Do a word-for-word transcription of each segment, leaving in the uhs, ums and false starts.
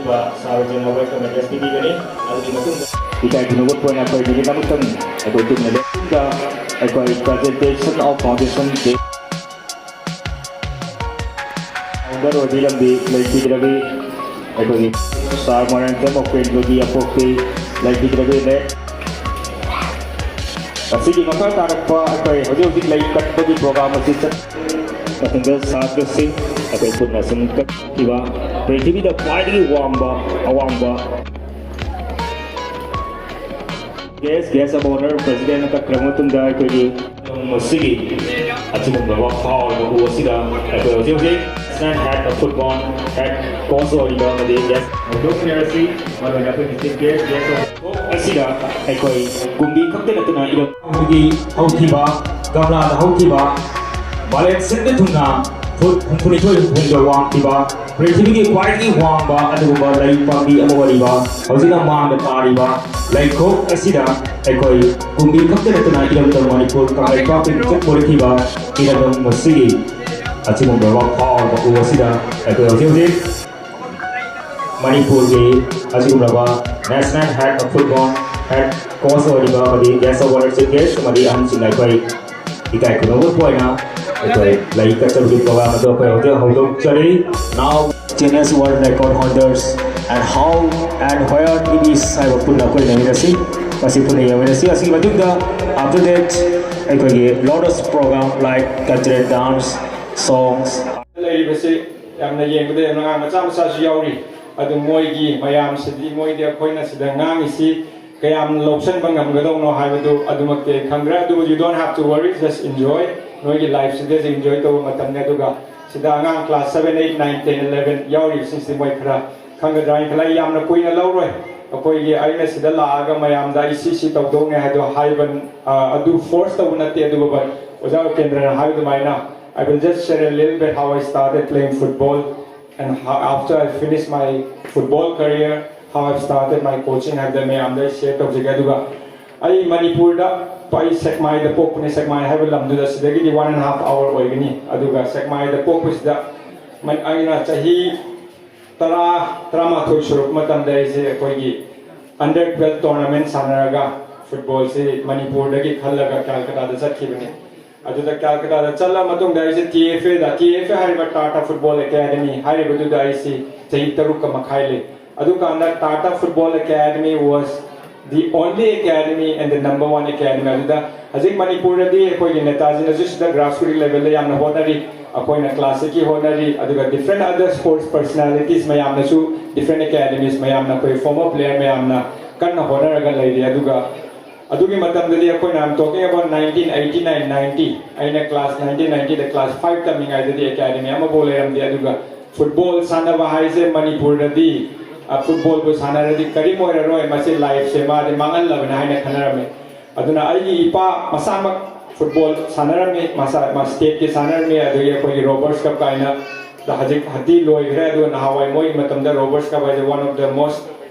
ꯁꯥꯔ ꯖꯦꯅꯥꯕꯥꯏ ꯀꯃꯦꯟ ꯄꯤꯕꯤꯒꯅꯤ꯫ ꯑꯗꯨꯒꯤ ꯃꯇꯨꯡꯗ ꯏꯀꯥꯏ ꯈꯨꯝꯅꯕ ꯑꯣꯏꯅ ꯑꯩꯈꯣꯏ ꯃꯤꯅꯤꯠ ꯑꯃꯇꯪ ꯑꯩꯈꯣꯏ ꯇꯨꯝꯅ ꯂꯦꯞꯄꯗ ꯑꯩꯈꯣꯏ presentation of foundation day founder ꯑꯣꯏꯕꯤ ꯂꯝꯕꯤ ꯂꯩꯈꯤꯗ꯭ꯔꯕꯤ ꯑꯩꯈꯣꯏꯒꯤ ꯁꯥꯔ ꯃꯣꯏꯔꯥꯡꯊꯦꯝ ꯑꯣꯀꯦꯟꯗꯨꯒꯤ ꯑꯄꯣꯛꯄꯤ ꯂꯩꯈꯤꯗ꯭ꯔꯕꯤꯅꯦ꯫ ꯃꯁꯤꯒꯤ ꯃꯈꯥ ꯇꯥꯔꯛꯄ ꯑꯩꯈꯣꯏ ꯍꯧꯖꯤꯛ ꯍꯧꯖꯤꯛ ꯂꯩ ꯀꯠꯄꯒꯤ program ꯑꯁꯤ ꯆꯠ-, ꯃꯊꯪꯗ ꯁꯥꯇ꯭ꯔꯁꯤꯡ ꯑꯩꯈꯣꯏ ꯄꯨꯟꯅ ꯁꯨꯝ ꯀꯠꯈꯤꯕ ꯄ꯭ꯔꯤꯊꯤꯕꯤꯗ ꯈ꯭ꯋꯥꯏꯗꯒꯤ ꯋꯥꯡꯕ ꯑꯋꯥꯡꯕ guest, guest of honour president ꯀꯠꯈ꯭ꯔꯕ ꯃꯇꯨꯡꯗ ꯑꯩꯈꯣꯏꯒꯤ ꯃꯁꯤꯒꯤ ꯑꯁꯤꯒꯨꯝꯂꯕ ꯐꯥꯎꯔꯕ ꯎ ꯑꯁꯤꯗ ꯑꯩꯈꯣꯏ ꯍꯧꯖꯤꯛ ꯍꯧꯖꯤꯛ national head of football head coach ꯑꯣꯏꯔꯤꯕ ꯑꯃꯗꯤ guest ꯍꯧꯗꯣꯛꯃꯤꯟꯅꯔꯁꯤ꯫ ꯃꯔꯨꯑꯣꯏꯅ ꯑꯩꯈꯣꯏꯒꯤ chief guest, guest of ꯑꯁꯤꯗ ꯑꯩꯈꯣꯏ ꯀꯨꯝꯕꯤ ꯈꯛꯇ ꯅꯠꯇꯅ ꯏꯔꯝ ꯑꯩꯈꯣꯏꯒꯤ ꯍꯧꯈꯤꯕ ꯒꯝꯂꯥꯗ ꯍꯧꯈꯤꯕ ꯃꯥꯂꯦꯝ ꯁꯤꯟꯕ ꯊꯨꯡꯅ ꯐꯨꯠ ꯍꯨꯝꯐꯨꯅꯤꯊꯣꯏ ꯍꯨꯝꯐꯨꯍꯨꯝꯗꯣꯏ ꯋꯥꯡꯈꯤꯕ ꯄ꯭ꯔꯤꯊꯤꯕꯤꯒꯤ ꯈ꯭ꯋꯥꯏꯗꯒꯤ ꯋꯥꯡꯕ ꯑꯗꯨꯒꯨꯝꯕ ꯂꯩ ꯄꯥꯝꯕꯤ ꯑꯃ ꯑꯣꯏꯔꯤꯕ ꯍꯧꯖꯤꯛꯅ ꯃꯥꯡꯗ ꯇꯥꯔꯤꯕ ꯂꯩꯈꯣꯛ ꯑꯁꯤꯗ ꯑꯩꯈꯣꯏ ꯀꯨꯝꯕꯤ ꯈꯛꯇ ꯅꯠꯇꯅ ꯏꯔꯝꯗꯝ ꯃꯅꯤꯄꯨꯔ ꯀꯪꯂꯩꯄꯥꯛꯀꯤ ꯃꯤꯡꯆꯠ ꯑꯣꯏꯔꯛꯈꯤꯕ ꯏꯔꯝꯗꯝ ꯑꯁꯤꯒꯤ ꯑꯁꯤꯒꯨꯝꯂꯕ ꯐꯥꯎꯔꯕ ꯎ ꯑꯁꯤꯗ ꯑꯩꯈꯣꯏ ꯍꯧꯖꯤꯛ ꯍꯧꯖꯤꯛ ꯃꯅꯤꯄꯨꯔꯒꯤ ꯑꯁꯤꯒꯨꯝꯂꯕ national head of football head coach ꯑꯣꯏꯔꯤꯕ ꯑꯃꯗꯤ guest of honour chief guest ꯑꯃꯗꯤ ꯑꯍꯟꯁꯤꯡꯅ ꯑꯩꯈꯣꯏ ꯏꯀꯥꯏ ꯈꯨꯝꯅꯕ ꯑꯣꯏꯅ ꯑꯩꯈꯣꯏ ꯂꯩ ꯀꯠꯆꯕꯒꯤ program ꯑꯗꯨ ꯑꯩꯈꯣꯏ ꯍꯧꯖꯤꯛ ꯍꯧꯗꯣꯛꯆꯔꯤ꯫ Now Guinness World Record holders and how and where it is ꯍꯥꯏꯕ ꯄꯨꯟꯅ ꯑꯩꯈꯣꯏ ꯅꯩꯅꯔꯁꯤ꯫ ꯃꯁꯤ ꯄꯨꯟꯅ ꯌꯦꯡꯃꯤꯟꯅꯁꯤ꯫ ꯑꯁꯤꯒꯤ ꯃꯇꯨꯡꯗ after that ꯑꯩꯈꯣꯏꯒꯤ lot of program like cultural dance, songs, ꯂꯩꯔꯤꯕꯁꯤ ꯌꯥꯝꯅ ꯌꯦꯡꯕꯗ ꯌꯥꯝꯅ ꯑꯉꯥꯡ ꯃꯆꯥ ꯃꯆꯥꯁꯨ ꯌꯥꯎꯔꯤ꯫ ꯑꯗꯨ ꯃꯣꯏꯒꯤ ꯃꯌꯥꯝꯁꯤꯗꯤ ꯃꯣꯏꯗꯤ ꯑꯩꯈꯣꯏꯅ ꯁꯤꯗ ꯉꯥꯡꯉꯤꯁꯤ ꯀꯌꯥꯝ ꯂꯧꯁꯤꯟꯕ ꯉꯝꯒꯗꯧꯅꯣ ꯍꯥꯏꯕꯗꯨ ꯑꯗꯨꯃꯛꯇꯤ ꯑꯩ ꯈꯪꯗ꯭ꯔꯦ꯫ ꯑꯗꯨꯕꯨ you don't have to worry, just enjoy꯫ ꯅꯣꯏꯒꯤ life ꯁꯤꯗꯁꯨ enjoy ꯇꯧꯕ ꯃꯇꯝꯅꯤ꯫ ꯑꯗꯨꯒ ꯁꯤꯗ ꯑꯉꯥꯡ class seven, eight, nine, ten, eleven ꯌꯥꯎꯔꯤꯕꯁꯤꯡꯁꯤ ꯃꯣꯏ ꯈꯔ ꯈꯪꯒꯗ꯭ꯔꯥ ꯍꯥꯏꯅ ꯈꯜꯂꯤ꯫ ꯑꯩ ꯌꯥꯝꯅ ꯀꯨꯏꯅ ꯂꯧꯔꯣꯏ꯫ ꯑꯩꯈꯣꯏꯒꯤ ꯑꯩꯅ ꯁꯤꯗ ꯂꯥꯛꯑꯒ ꯃꯌꯥꯝꯗ ꯑꯩ ꯁꯤ ꯁꯤ ꯇꯧꯗꯧꯅꯦ ꯍꯥꯏꯗꯣ ꯍꯥꯏꯕ, ꯑ, ꯑꯗꯨ force ꯇꯧꯕ ꯅꯠꯇꯦ꯫ ꯑꯗꯨꯕꯨ but ꯑꯣꯖꯥ ꯎꯄꯦꯟꯗ꯭ꯔꯅ ꯍꯥꯏꯕ ꯑꯗꯨꯃꯥꯏꯅ I will just share a little bit how I started playing football and how, after I finished my football career, how I started my coaching ꯍꯥꯏꯕꯗ ꯃꯌꯥꯝꯗ ꯑꯩ share ꯇꯧꯖꯒꯦ꯫ ꯑꯗꯨꯒ ꯑꯩ ꯃꯅꯤꯄꯨꯔꯗ, ꯑꯩ ꯁꯦꯛꯃꯥꯏꯗ ꯄꯣꯛꯄꯅꯦ꯫ ꯁꯦꯛꯃꯥꯏ ꯍꯥꯏꯕ ꯂꯝꯗꯨꯗ ꯁꯤꯗꯒꯤꯗꯤ one and half hour ꯑꯣꯏꯒꯅꯤ꯫ ꯑꯗꯨꯒ ꯁꯦꯛꯃꯥꯏꯗ ꯄꯣꯛꯄꯁꯤꯗ ꯃ-, ꯑꯩꯅ ꯆꯍꯤ ꯇꯔꯥ, ꯇꯔꯥꯃꯥꯊꯣꯏ ꯁꯨꯔꯛꯄ ꯃꯇꯝꯗ ꯑꯩꯁꯦ ꯑꯩꯈꯣꯏꯒꯤ under twelve tournament ꯁꯥꯟꯅꯔꯒ ꯐꯨꯠꯕꯣꯜꯁꯤ ꯃꯅꯤꯄꯨꯔꯗꯒꯤ ꯈꯜꯂꯒ ꯀꯜꯀꯇꯥꯗ ꯆꯠꯈꯤꯕꯅꯤ꯫ ꯑꯗꯨꯗ ꯀꯜꯀꯇꯥꯗ ꯆꯠꯂ ꯃꯇꯨꯡꯗ ꯑꯩꯁꯦ T F aid, T F A ꯍꯥꯏꯔꯤꯕ ꯇꯥꯇꯥ ꯐꯨꯠꯕꯣꯜ ꯑꯦꯀꯥꯗꯃꯤ ꯍꯥꯏꯔꯤꯕꯗꯨꯗ ꯑꯩꯁꯤ ꯆꯍꯤ ꯇꯔꯨꯛꯀ ꯃꯈꯥꯏ ꯂꯩ꯫ ꯑꯗꯨꯀꯥꯟꯗ Tata football academy was the only academy and the number one academy. ꯑꯗꯨꯗ ꯍꯧꯖꯤꯛ ꯃꯅꯤꯄꯨꯔꯗꯗꯤ ꯑꯩꯈꯣꯏꯒꯤ ꯅꯦꯇꯥꯖꯤꯅꯁꯨ ꯁꯤꯗ grassroots levelꯗ ꯌꯥꯝꯅ ꯍꯣꯠꯅꯔꯤ, ꯑꯩꯈꯣꯏꯅ classicꯀꯤ ꯍꯣꯠꯅꯔꯤ, ꯑꯗꯨꯒ different other sports personalities ꯃꯌꯥꯝꯅꯁꯨ, different academies ꯃꯌꯥꯝꯅ, ꯑꯩꯈꯣꯏ former player ꯃꯌꯥꯝꯅ ꯀꯟꯅ ꯍꯣꯠꯅꯔꯒ ꯂꯩꯔꯤ꯫ ꯑꯗꯨꯒ ꯑꯗꯨꯒꯤ ꯃꯇꯝꯗꯗꯤ ꯑꯩꯈꯣꯏꯅ, I'm talking about nineteen eighty nine ninety, ꯑꯩꯅ class nineteen ninety class five ꯇꯝꯃꯤꯉꯩꯗꯗꯤ ꯑꯦꯀꯥꯗꯃꯤ ꯑꯃꯐꯥꯎ ꯂꯩꯔꯝꯗꯦ꯫ ꯑꯗꯨꯒ ꯐꯨꯠꯕꯣꯜ ꯁꯥꯟꯅꯕ ꯍꯥꯏꯁꯦ ꯃꯅꯤꯄꯨꯔꯗꯗꯤ, ꯑ, ꯐꯨꯠꯕꯣꯜꯕꯨ ꯁꯥꯟꯅꯔꯗꯤ ꯀꯔꯤꯝ ꯑꯣꯏꯔꯔꯣꯏ, ꯃꯁꯤ ꯂꯥꯏꯐꯁꯦ ꯃꯥꯗꯤ ꯃꯥꯡꯍꯜꯂꯕꯅꯤ ꯍꯥꯏꯅ ꯈꯟꯅꯔꯝꯃꯤ꯫ ꯑꯗꯨꯅ ꯑꯩꯒꯤ ꯏꯄꯥ ꯃꯁꯥꯃꯛ ꯐꯨꯠꯕꯣꯜ ꯁꯥꯟꯅꯔꯝꯃꯤ, ꯃꯁꯥ, ꯃꯥ ꯁ꯭ꯇꯦꯠꯀꯤ ꯁꯥꯟꯅꯔꯝꯃꯤ, ꯑꯗꯒꯤ ꯑꯩꯈꯣꯏꯒꯤ ꯔꯣꯕꯔꯁ ꯀꯞ ꯀꯥꯏꯅ ꯍꯧꯖꯤꯛ ꯍꯧꯖꯤꯛꯇꯤ ꯂꯣꯏꯈ꯭ꯔꯦ꯫ ꯑꯗꯨꯒ ꯅꯍꯥꯟꯋꯥꯏ ꯃꯣꯏꯒꯤ ꯃꯇꯝꯗ ꯔꯣꯕꯔꯁ ꯀꯞ ꯍꯥꯏꯁꯦ one of the most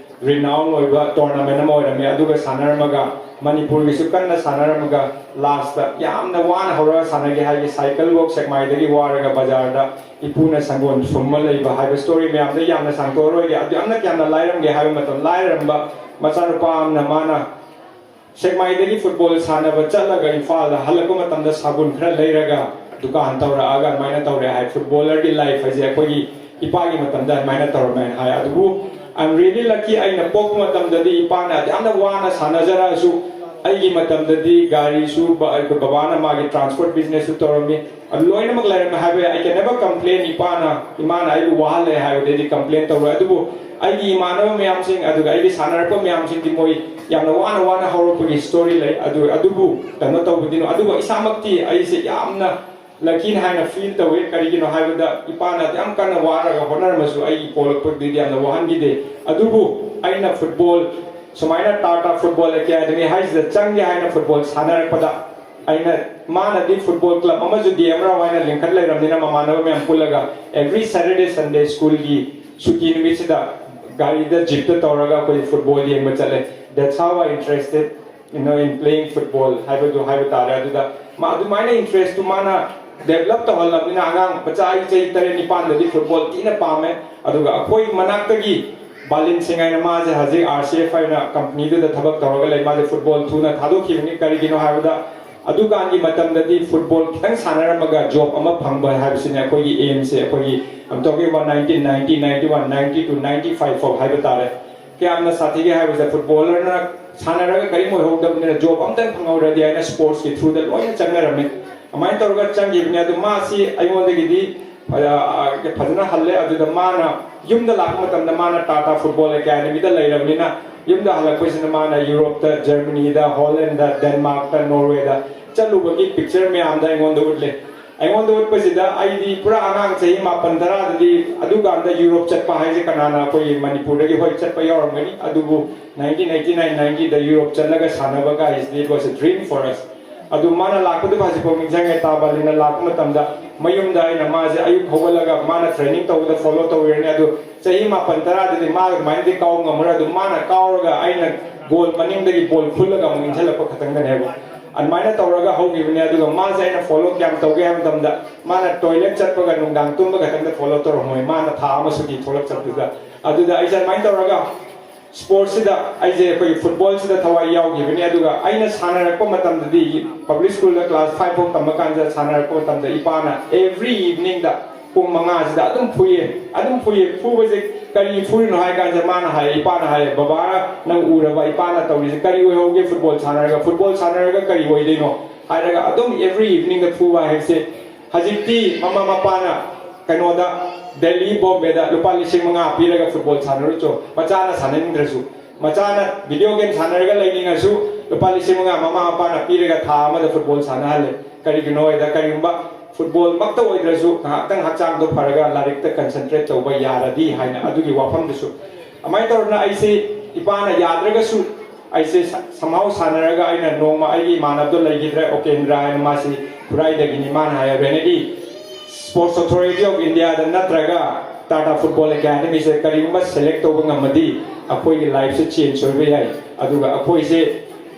renowned ꯑꯣꯏꯕ tournament ꯑꯃ ꯑꯣꯏꯔꯝꯃꯤ꯫ ꯑꯗꯨꯒ ꯁꯥꯟꯅꯔꯝꯃꯒ, ꯃꯅꯤꯄꯨꯔꯒꯤꯁꯨ ꯀꯟꯅ ꯁꯥꯟꯅꯔꯝꯃꯒ, lastꯇ ꯌꯥꯝꯅ ꯋꯥꯅ ꯍꯧꯔꯒ ꯁꯥꯟꯅꯒꯦ ꯍꯥꯏꯒꯦ, ꯁꯥꯏꯀꯜꯐꯧ ꯁꯦꯛꯃꯥꯏꯗꯒꯤ ꯋꯥꯔꯒ ꯕꯖꯥꯔꯗ ꯏꯄꯨꯅ ꯁꯪꯒꯣꯝ ꯁꯨꯝꯃ ꯂꯩꯕ ꯍꯥꯏꯕ story ꯃꯌꯥꯝꯗꯣ ꯌꯥꯝꯅ ꯁꯥꯡꯗꯣꯛꯑꯔꯣꯏꯒꯦ꯫ ꯑꯗꯨ ꯌꯥꯝꯅ ꯀꯌꯥꯝꯅ ꯂꯥꯏꯔꯝꯒꯦ ꯍꯥꯏꯕ ꯃꯇꯝ, ꯂꯥꯏꯔꯝꯕ ꯃꯆꯥꯅꯨꯄꯥ ꯑꯃꯅ ꯃꯥꯅ ꯁꯦꯛꯃꯥꯏꯗꯒꯤ ꯐꯨꯠꯕꯣꯜ ꯁꯥꯟꯅꯕ ꯆꯠꯂꯒ ꯏꯝꯐꯥꯜꯗ ꯍꯜꯂꯛꯄ ꯃꯇꯝꯗ ꯁꯥꯕꯨꯟ ꯈꯔ ꯂꯩꯔꯒ ꯗꯨꯀꯥꯟ ꯇꯧꯔꯛꯑꯒ ꯑꯗꯨꯃꯥꯏꯅ ꯇꯧꯔꯦ ꯍꯥꯏ꯫ ꯐꯨꯠꯕꯣꯂꯔꯒꯤ ꯂꯥꯏꯐ ꯍꯥꯏꯁꯦ ꯑꯩꯈꯣꯏꯒꯤ ꯏꯄꯥꯒꯤ ꯃꯇꯝꯗ ꯑꯗꯨꯃꯥꯏꯅ ꯇꯧꯔꯝꯃꯦ ꯍꯥꯏ꯫ ꯑꯗꯨꯕꯨ I'm really lucky, ꯑꯩꯅ ꯄꯣꯛꯄ ꯃꯇꯝꯗꯗꯤ ꯏꯄꯥꯅ ꯌꯥꯝꯅ ꯋꯥꯅ ꯁꯥꯟꯅꯖꯔꯛꯑꯁꯨ, ꯑꯩꯒꯤ ꯃꯇꯝꯗꯗꯤ ꯒꯥꯔꯤꯁꯨ ꯕ-, ꯑꯩꯈꯣꯏ ꯕꯕꯥꯅ ꯃꯥꯒꯤ transport businessꯁꯨ ꯇꯧꯔꯝꯃꯤ꯫ ꯑꯗꯨ ꯂꯣꯏꯅꯃꯛ ꯂꯩꯔꯝꯃꯦ ꯍꯥꯏꯕ ꯌꯥꯏ꯫ I can never complain, ꯏꯄꯥꯅ, ꯏꯃꯥꯅ ꯑꯩꯕꯨ ꯋꯥꯍꯜꯂꯦ ꯍꯥꯏꯕꯗꯩꯗꯤ complain ꯇꯧꯔꯣꯏ꯫ ꯑꯗꯨꯕꯨ ꯑꯩꯒꯤ ꯏꯃꯥꯟꯅꯕ ꯃꯌꯥꯝꯁꯤꯡ, ꯑꯗꯨꯒ ꯑꯩꯒꯤ ꯁꯥꯟꯅꯔꯛꯄ ꯃꯌꯥꯝꯁꯤꯡꯗꯤ ꯃꯣꯏ ꯌꯥꯝꯅ ꯋꯥꯅ ꯋꯥꯅ ꯍꯧꯔꯛꯄꯒꯤ story ꯂꯩ꯫ ꯑꯗꯨ, ꯑꯗꯨꯕꯨ ꯀꯩꯅꯣ ꯇꯧꯕꯗꯤꯅꯣ, ꯑꯗꯨꯕꯨ ꯏꯁꯥꯃꯛꯇꯤ ꯑꯩꯁꯦ ꯌꯥꯝꯅ lucky ꯍꯥꯏꯅ feel ꯇꯧꯏ꯫ ꯀꯔꯤꯒꯤꯅꯣ ꯍꯥꯏꯕꯗ ꯏꯄꯥꯅ ꯌꯥꯝ ꯀꯟꯅ ꯋꯥꯔꯒ ꯍꯣꯠꯅꯔꯝꯃꯁꯨ ꯑꯩꯒꯤ ꯄꯣꯛꯂꯛꯄꯗꯨꯗꯤ ꯌꯥꯝꯅ ꯋꯥꯍꯟꯈꯤꯗꯦ꯫ ꯑꯗꯨꯕꯨ ꯑꯩꯅ ꯐꯨꯠꯕꯣꯜ, ꯁꯨꯃꯥꯏꯅ ꯇꯥꯇꯥ ꯐꯨꯠꯕꯣꯜ ꯑꯦꯀꯥꯗꯃꯤ ꯍꯥꯏꯁꯤꯗ ꯆꯪꯒꯦ ꯍꯥꯏꯅ ꯐꯨꯠꯕꯣꯜ ꯁꯥꯟꯅꯔꯛꯄꯗ, ꯑꯩꯅ, ꯃꯥꯅꯗꯤ ꯐꯨꯠꯕꯣꯜ ꯀ꯭ꯂꯕ ꯑꯃꯁꯨ ꯗꯤ ꯑꯦꯝ ꯔꯥꯎ ꯍꯥꯏꯅ ꯂꯤꯡꯈꯠ ꯂꯩꯔꯕꯅꯤꯅ, ꯃꯃꯥꯟꯅꯕ ꯃꯌꯥꯝ ꯄꯨꯜꯂꯒ every Saturday Sunday schoolꯒꯤ ꯁꯨꯇꯤ ꯅꯨꯃꯤꯠꯁꯤꯗ ꯒꯥꯔꯤꯗ, ꯖꯤꯞꯇ ꯇꯧꯔꯒ ꯑꯩꯈꯣꯏ ꯐꯨꯠꯕꯣꯜ ꯌꯦꯡꯕ ꯆꯠꯂꯦ꯫ That's how I interested, you know, in playing football ꯍꯥꯏꯕꯗꯨ ꯍꯥꯏꯕ ꯇꯥꯔꯦ꯫ ꯑꯗꯨꯗ ꯃꯥ ꯑꯗꯨꯃꯥꯏꯅ interestꯇꯨ ꯃꯥꯅ ꯗꯦꯕꯂꯞ ꯇꯧꯍꯜꯂꯕꯅꯤꯅ ꯑꯉꯥꯡ ꯃꯆꯥ ꯑꯩ ꯆꯍꯤ ꯇꯔꯦꯠ ꯅꯤꯄꯥꯟꯗꯗꯤ ꯐꯨꯠꯕꯣꯜ ꯊꯤꯅ ꯄꯥꯝꯃꯦ꯫ ꯑꯗꯨꯒ ꯑꯩꯈꯣꯏ ꯃꯅꯥꯛꯇꯒꯤ ꯕꯥꯂꯤꯟ ꯁꯤꯡ ꯍꯥꯏꯅ ꯃꯥꯁꯦ ꯍꯧꯖꯤꯛ ꯑꯥꯔ ꯁꯤ ꯑꯦꯐ ꯍꯥꯏꯅ ꯀꯝꯄꯅꯤꯗꯨꯗ ꯊꯕꯛ ꯇꯧꯔꯒ ꯂꯩ꯫ ꯃꯥꯁꯦ ꯐꯨꯠꯕꯣꯜ ꯊꯨꯅ ꯊꯥꯗꯣꯛꯈꯤꯕꯅꯤ꯫ ꯀꯔꯤꯒꯤꯅꯣ ꯍꯥꯏꯕꯗ ꯑꯗꯨꯀꯥꯟꯒꯤ ꯃꯇꯝꯗꯗꯤ ꯐꯨꯠꯕꯣꯜ ꯈꯤꯇꯪ ꯁꯥꯟꯅꯔꯝꯃꯒ ꯖꯣꯕ ꯑꯃ ꯐꯪꯕ ꯍꯥꯏꯕꯁꯤꯅꯦ ꯑꯩꯈꯣꯏꯒꯤ ꯑꯦꯝꯁꯦ꯫ ꯑꯩꯈꯣꯏꯒꯤ I'm talking about nineteen ninety, ninety one, ninety two, ninety five ꯐꯥꯎ ꯍꯥꯏꯕ ꯇꯥꯔꯦ꯫ ꯀꯌꯥꯝꯅ ꯁꯥꯊꯤꯒꯦ ꯍꯥꯏꯕꯁꯦ ꯐꯨꯠꯕꯣꯂꯔꯅ ꯁꯥꯟꯅꯔꯒ ꯀꯔꯤꯝ ꯑꯣꯏꯍꯧꯗꯕꯅꯤꯅ ꯖꯣꯕ ꯑꯝꯇꯪ ꯐꯪꯍꯧꯔꯗꯤ ꯍꯥꯏꯅ ꯁ꯭ꯄꯣꯔꯠꯁꯀꯤ ꯊ꯭ꯔꯨꯗ ꯂꯣꯏꯅ ꯆꯪꯅꯔꯝꯃꯤ꯫ ꯑꯗꯨꯃꯥꯏꯅ ꯇꯧꯔꯒ ꯆꯪꯈꯤꯕꯅꯤ꯫ ꯑꯗꯨ ꯃꯥꯁꯤ ꯑꯩꯉꯣꯟꯗꯒꯤꯗꯤ ꯐꯖ-, ꯐꯖꯅ ꯍꯜꯂꯦ꯫ ꯑꯗꯨꯗ ꯃꯥꯅ ꯌꯨꯝꯗ ꯂꯥꯛꯄ ꯃꯇꯝꯗ ꯃꯥꯅ ꯇꯥꯇꯥ ꯐꯨꯠꯕꯣꯜ ꯑꯦꯀꯥꯗꯃꯤꯗ ꯂꯩꯔꯕꯅꯤꯅ ꯌꯨꯝꯗ ꯍꯜꯂꯛꯄꯁꯤꯅ ꯃꯥꯅ ꯌꯨꯔꯣꯞꯇ, ꯖꯔꯃꯅꯤꯗ, ꯍꯣꯂꯦꯟꯗ, ꯗꯦꯟꯃꯥꯔꯛꯇ, ꯅꯣꯔꯋꯦꯗ ꯆꯠꯂꯨꯕꯒꯤ ꯄꯤꯛꯆꯔ ꯃꯌꯥꯝꯗ ꯑꯩꯉꯣꯟꯗ ꯎꯠꯂꯦ꯫ ꯑꯩꯉꯣꯟꯗ ꯎꯠꯄꯁꯤꯗ ꯑꯩꯗꯤ ꯄꯨꯔꯥ ꯑꯉꯥꯡ ꯆꯍꯤ ꯃꯥꯄꯟ ꯇꯔꯥꯗꯗꯤ ꯑꯗꯨꯀꯥꯟꯗ ꯌꯨꯔꯣꯞ ꯆꯠꯄ ꯍꯥꯏꯁꯦ ꯀꯅꯥꯅ ꯑꯩꯈꯣꯏꯒꯤ ꯃꯅꯤꯄꯨꯔꯗꯒꯤ ꯍꯣꯏ ꯆꯠꯄ ꯌꯥꯎꯔꯝꯒꯅꯤ, ꯑꯗꯨꯕꯨ nineteen eighty nine ninety ꯗ ꯌꯨꯔꯣꯞ ꯆꯠꯂꯒ ꯁꯥꯟꯅꯕ guys, it was a dream for us꯫ ꯑꯗꯨ ꯃꯥꯅ ꯂꯥꯛꯄꯗꯨ ꯍꯧꯖꯤꯛꯐꯥꯎ ꯅꯤꯡꯁꯤꯡꯉꯦ꯫ ꯇꯥꯕꯂꯤꯅ ꯂꯥꯛꯄ ꯃꯇꯝꯗ ꯃꯌꯨꯝꯗ ꯑꯩꯅ ꯃꯥꯁꯦ ꯑꯌꯨꯛ ꯍꯧꯒꯠꯂꯒ ꯃꯥꯅ ꯇ꯭ꯔꯦꯅꯤꯡ ꯇꯧꯕꯗ ꯐꯣꯂꯣ ꯇꯧꯕꯤꯔꯅꯤ꯫ ꯑꯗꯨ ꯆꯍꯤ ꯃꯥꯄꯟ ꯇꯔꯥꯗꯗꯤ ꯃꯥ ꯑꯗꯨꯃꯥꯏꯅꯗꯤ ꯀꯥꯎ ꯉꯝꯃꯔꯣꯏ꯫ ꯑꯗꯨ ꯃꯥꯅ ꯀꯥꯎꯔꯒ ꯑꯩꯅ ꯒꯣꯜ ꯃꯅꯤꯡꯗꯒꯤ ꯕꯣꯜ ꯈꯨꯜꯂꯒ ꯑꯃꯨꯛ ꯏꯟꯁꯤꯜꯂꯛꯄ ꯈꯛꯇꯪꯗꯅꯦꯕ꯫ ꯑꯗꯨꯃꯥꯏꯅ ꯇꯧꯔꯒ ꯍꯧꯈꯤꯕꯅꯦ꯫ ꯑꯗꯨꯒ ꯃꯥꯁꯦ ꯑꯩꯅ ꯐꯣꯂꯣ ꯀꯌꯥꯝ ꯇꯧꯒꯦ ꯍꯥꯏꯕ ꯃꯇꯝꯗ ꯃꯥꯅ ꯇꯣꯏꯂꯦꯠ ꯆꯠꯄꯒ ꯅꯨꯡꯗꯥꯡ ꯇꯨꯝꯕ ꯈꯛꯇꯪꯗ ꯐꯣꯂꯣ ꯇꯧꯔꯝꯃꯣꯏ꯫ ꯃꯥꯅ ꯊꯥ ꯑꯃ ꯁꯨꯇꯤ ꯊꯣꯛꯂꯛꯆꯕꯗꯨꯗ꯫ ꯑꯗꯨꯗ ꯑꯩꯁꯦ ꯑꯗꯨꯃꯥꯏꯅ ꯇꯧꯔꯒ ꯁ꯭ꯄꯣꯔꯠꯁꯤꯗ ꯑꯩꯁꯦ ꯑꯩꯈꯣꯏꯒꯤ ꯐꯨꯠꯕꯣꯜꯁꯤꯗ ꯊꯋꯥꯏ ꯌꯥꯎꯈꯤꯕꯅꯤ꯫ ꯑꯗꯨꯒ ꯑꯩꯅ ꯁꯥꯟꯅꯔꯛꯄ ꯃꯇꯝꯗꯗꯤ ꯄꯕ꯭ꯂꯤꯛ ꯁ꯭ꯀꯨꯜꯗ ꯀ꯭ꯂꯥꯁ ꯐꯥꯏꯚ ꯐꯥꯎ ꯇꯝꯕ ꯀꯥꯟꯗ ꯁꯥꯟꯅꯔꯛꯄ ꯃꯇꯝꯗ ꯏꯄꯥꯅ every evening ꯗ ꯄꯨꯡ ꯃꯉꯥꯁꯤꯗ ꯑꯗꯨꯝ ꯐꯨꯏꯌꯦ꯫ ꯑꯗꯨꯝ ꯐꯨꯏꯌꯦ꯫ ꯐꯨꯕꯁꯦ ꯀꯔꯤ ꯐꯨꯔꯤꯅꯣ ꯍꯥꯏ ꯀꯥꯟꯁꯤꯗ ꯃꯥꯅ ꯍꯥꯏꯌꯦ, ꯏꯄꯥꯅ ꯍꯥꯏꯌꯦ, "ꯕꯕꯥ, ꯅꯪ ꯎꯔꯕ ꯏꯄꯥꯅ ꯇꯧꯔꯤꯁꯦ ꯀꯔꯤ ꯑꯣꯏꯍꯧꯒꯦ ꯐꯨꯠꯕꯣꯜ ꯁꯥꯟꯅꯔꯒ? ꯐꯨꯠꯕꯣꯜ ꯁꯥꯟꯅꯔꯒ ꯀꯔꯤ ꯑꯣꯏꯗꯣꯏꯅꯣ?" ꯍꯥꯏꯔꯒ ꯑꯗꯨꯝ every evening ꯗ ꯐꯨꯕ ꯍꯥꯏꯕꯁꯦ ꯍꯧꯖꯤꯛꯇꯤ ꯃꯃꯥ ꯃꯄꯥꯅ ꯀꯩꯅꯣꯗ ꯗꯦꯜꯂꯤ ꯕꯣꯝꯕꯦꯗ ꯂꯨꯄꯥ ꯂꯤꯁꯤꯡ ꯃꯉꯥ ꯄꯤꯔꯒ ꯐꯨꯠꯕꯣꯜ ꯁꯥꯟꯅꯔꯨꯆꯣ, ꯃꯆꯥꯅ ꯁꯥꯟꯅꯅꯤꯡꯗ꯭ꯔꯁꯨ꯫ ꯃꯆꯥꯅ ꯚꯤꯗꯤꯑꯣ ꯒꯦꯝ ꯁꯥꯟꯅꯔꯒ ꯂꯩꯅꯤꯡꯉꯁꯨ ꯂꯨꯄꯥ ꯂꯤꯁꯤꯡ ꯃꯉꯥ ꯃꯃꯥ ꯃꯄꯥꯅ ꯄꯤꯔꯒ ꯊꯥ ꯑꯃꯗ ꯐꯨꯠꯕꯣꯜ ꯁꯥꯟꯅꯍꯜꯂꯦ꯫ ꯀꯔꯤꯒꯤꯅꯣ ꯍꯥꯏꯗ ꯀꯔꯤꯒꯨꯝꯕ ꯐꯨꯠꯕꯣꯜ ꯃꯛꯇ ꯑꯣꯏꯗ꯭ꯔꯁꯨ ꯉꯥꯏꯍꯥꯛꯇꯪ ꯍꯛꯆꯥꯡꯗꯣ ꯐꯔꯒ ꯂꯥꯏꯔꯤꯛꯇ ꯀꯟꯁꯦꯟꯇ꯭ꯔꯦꯠ ꯇꯧꯕ ꯌꯥꯔꯗꯤ ꯍꯥꯏꯅ ꯑꯗꯨꯒꯤ ꯋꯥꯐꯝꯗꯨꯁꯨ꯫ ꯑꯗꯨꯃꯥꯏꯅ ꯇꯧꯗꯅ ꯑꯩꯁꯦ ꯏꯄꯥꯅ ꯌꯥꯗ꯭ꯔꯒꯁꯨ ꯑꯩꯁꯦ ꯁ-, somehow ꯁꯥꯟꯅꯔꯒ ꯑꯩꯅ ꯅꯣꯡꯃ ꯑꯩꯒꯤ ꯏꯃꯥꯟꯅꯕꯗꯣ ꯂꯩꯈꯤꯗ꯭ꯔꯦ, ꯎꯄꯦꯟꯗ꯭ꯔ ꯍꯥꯏꯅ, ꯃꯥꯁꯤ ꯈꯨꯔꯥꯏꯗꯒꯤꯅꯤ꯫ ꯃꯥꯅ ꯍꯥꯏ, "ꯔꯦꯅꯦꯗꯤ, Sports Authority of India ꯗ ꯅꯠꯇ꯭ꯔꯒ ꯇꯥꯇꯥ ꯐꯨꯠꯕꯣꯜ ꯑꯦꯀꯥꯗꯃꯤꯁꯦ ꯀꯔꯤꯒꯨꯝꯕ ꯁꯦꯂꯦꯛ ꯇꯧꯕ ꯉꯝꯃꯗꯤ ꯑꯩꯈꯣꯏꯒꯤ ꯂꯥꯏꯐꯁꯦ ꯆꯦꯟꯖ ꯑꯣꯏꯕ ꯌꯥꯏ, ꯑꯗꯨꯒ ꯑꯩꯈꯣꯏꯁꯦ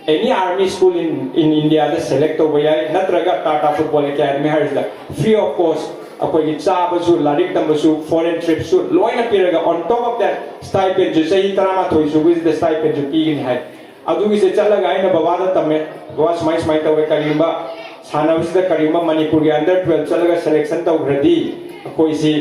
Any army school in in India the select ꯇꯧꯕ ꯌꯥꯏ, ꯅꯠꯇ꯭ꯔꯒ Tata Football Academy ꯍꯥꯏꯔꯤꯁꯤꯗ free of cost ꯑꯩꯈꯣꯏꯒꯤ ꯆꯥꯕꯁꯨ, ꯂꯥꯏꯔꯤꯛ ꯇꯝꯕꯁꯨ, foreign trip ꯁꯨ ꯂꯣꯏꯅ ꯄꯤꯔꯒ, on top of that stipend ꯁꯨ, ꯆꯍꯤ ꯇꯔꯥꯃꯥꯊꯣꯏ ꯁꯨꯕꯁꯤꯗ stipend ꯁꯨ ꯄꯤꯒꯅꯤ ꯍꯥꯏ꯫ ꯑꯗꯨꯒꯤꯁꯦ ꯆꯠꯂꯒ ꯑꯩꯅ ꯕꯕꯥꯗ ꯇꯝꯃꯦ, "ꯕꯕꯥ, ꯁꯨꯃꯥꯏ ꯁꯨꯃꯥꯏꯅ ꯇꯧꯋꯦ, ꯀꯔꯤꯒꯨꯝꯕ ꯁꯥꯟꯅꯕꯁꯤꯗ ꯀꯔꯤꯒꯨꯝꯕ ꯃꯅꯤꯄꯨꯔꯒꯤ under twelve ꯆꯠꯂꯒ selection ꯇꯧꯈ꯭ꯔꯗꯤ ꯑꯩꯈꯣꯏꯁꯤ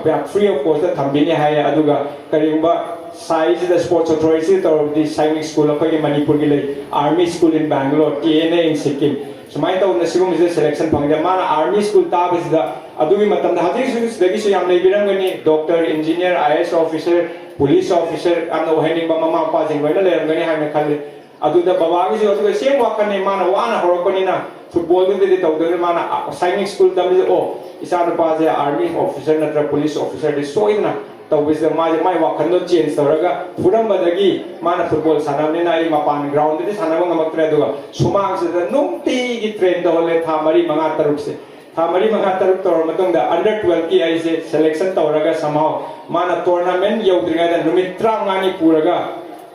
ꯌꯥꯝ free of cost ꯇ ꯊꯝꯕꯤꯅꯤ" ꯍꯥꯏꯌꯦ꯫ ꯑꯗꯨꯒ ꯀꯔꯤꯒꯨꯝꯕ ꯁꯥꯏꯁꯤꯗ sports authority ꯁꯤꯗ ꯇꯧꯔꯕꯗꯤ ꯁꯥꯏꯅꯤꯛ ꯁ꯭ꯀꯨꯜ ꯑꯩꯈꯣꯏꯒꯤ ꯃꯅꯤꯄꯨꯔꯒꯤ ꯂꯩ, Army School in Bangalore, T N A in Sikkim, ꯁꯨꯃꯥꯏꯅ ꯇꯧꯗꯅ ꯁꯤꯒꯨꯝꯕꯁꯤꯗ selection ꯐꯪꯉꯤꯗ꯫ ꯃꯥꯅ army school ꯀꯥꯕꯁꯤꯗ ꯑꯗꯨꯒꯤ ꯃꯇꯝꯗ, ꯍꯧꯖꯤꯛꯁꯨ ꯁꯤꯗꯒꯤꯁꯨ ꯌꯥꯝ ꯂꯩꯕꯤꯔꯝꯒꯅꯤ, doctor, engineer, I A S officer, police officer ꯌꯥꯝꯅ ꯑꯣꯏꯍꯟꯅꯤꯡꯕ ꯃꯃꯥ ꯃꯄꯥꯁꯤꯡ ꯂꯣꯏꯅ ꯂꯩꯔꯝꯒꯅꯤ ꯍꯥꯏꯅ ꯈꯜꯂꯤ꯫ ꯑꯗꯨꯗ ꯕꯕꯥꯒꯤꯁꯨ ꯑꯗꯨꯒ same ꯋꯥꯈꯜꯅꯤ, ꯃꯥꯅ ꯋꯥꯅ ꯍꯧꯔꯛꯄꯅꯤꯅ football ꯗꯨꯗꯗꯤ ꯇꯧꯗꯕꯅꯤ꯫ ꯃꯥꯅ ꯁꯥꯏꯅꯤꯛ ꯁ꯭ꯀꯨꯜ ꯇꯝꯕꯁꯤꯗ, "ꯑꯣ, ꯏꯆꯥ ꯅꯨꯄꯥꯁꯦ army officer ꯅꯠꯇ꯭ꯔ police officer ꯗꯤ ꯁꯣꯏꯗꯅ" ꯇꯧꯕꯁꯤꯗ ꯃꯥꯁꯦ ꯃꯥꯏ ꯋꯥꯈꯜꯗꯣ change ꯇꯧꯔꯒ, ꯐꯨꯔꯝꯕꯗꯒꯤ ꯃꯥꯅ football ꯁꯥꯟꯅꯕꯅꯤꯅ ꯑꯩ ꯃꯄꯥꯟ ground ꯗꯗꯤ ꯁꯥꯟꯅꯕ ꯉꯝꯃꯛꯇ꯭ꯔꯦ, ꯑꯗꯨꯒ ꯁꯨꯃꯥꯡꯁꯤꯗ ꯅꯨꯡꯇꯤꯒꯤ train ꯇꯧꯍꯜꯂꯦ ꯊꯥ ꯃꯔꯤ, ꯃꯉꯥ, ꯇꯔꯨꯛꯁꯦ꯫ ꯊꯥ ꯃꯔꯤ, ꯃꯉꯥ, ꯇꯔꯨꯛ ꯇꯧꯔꯕ ꯃꯇꯨꯡꯗ under twelve ꯀꯤ ꯑꯩꯁꯦ selection ꯇꯧꯔꯒ somehow ꯃꯥꯅ tournament ꯌꯧꯗ꯭ꯔꯤꯉꯩꯗ ꯅꯨꯃꯤꯠ ꯇꯔꯥꯃꯉꯥꯅꯤ ꯄꯨꯔꯒ,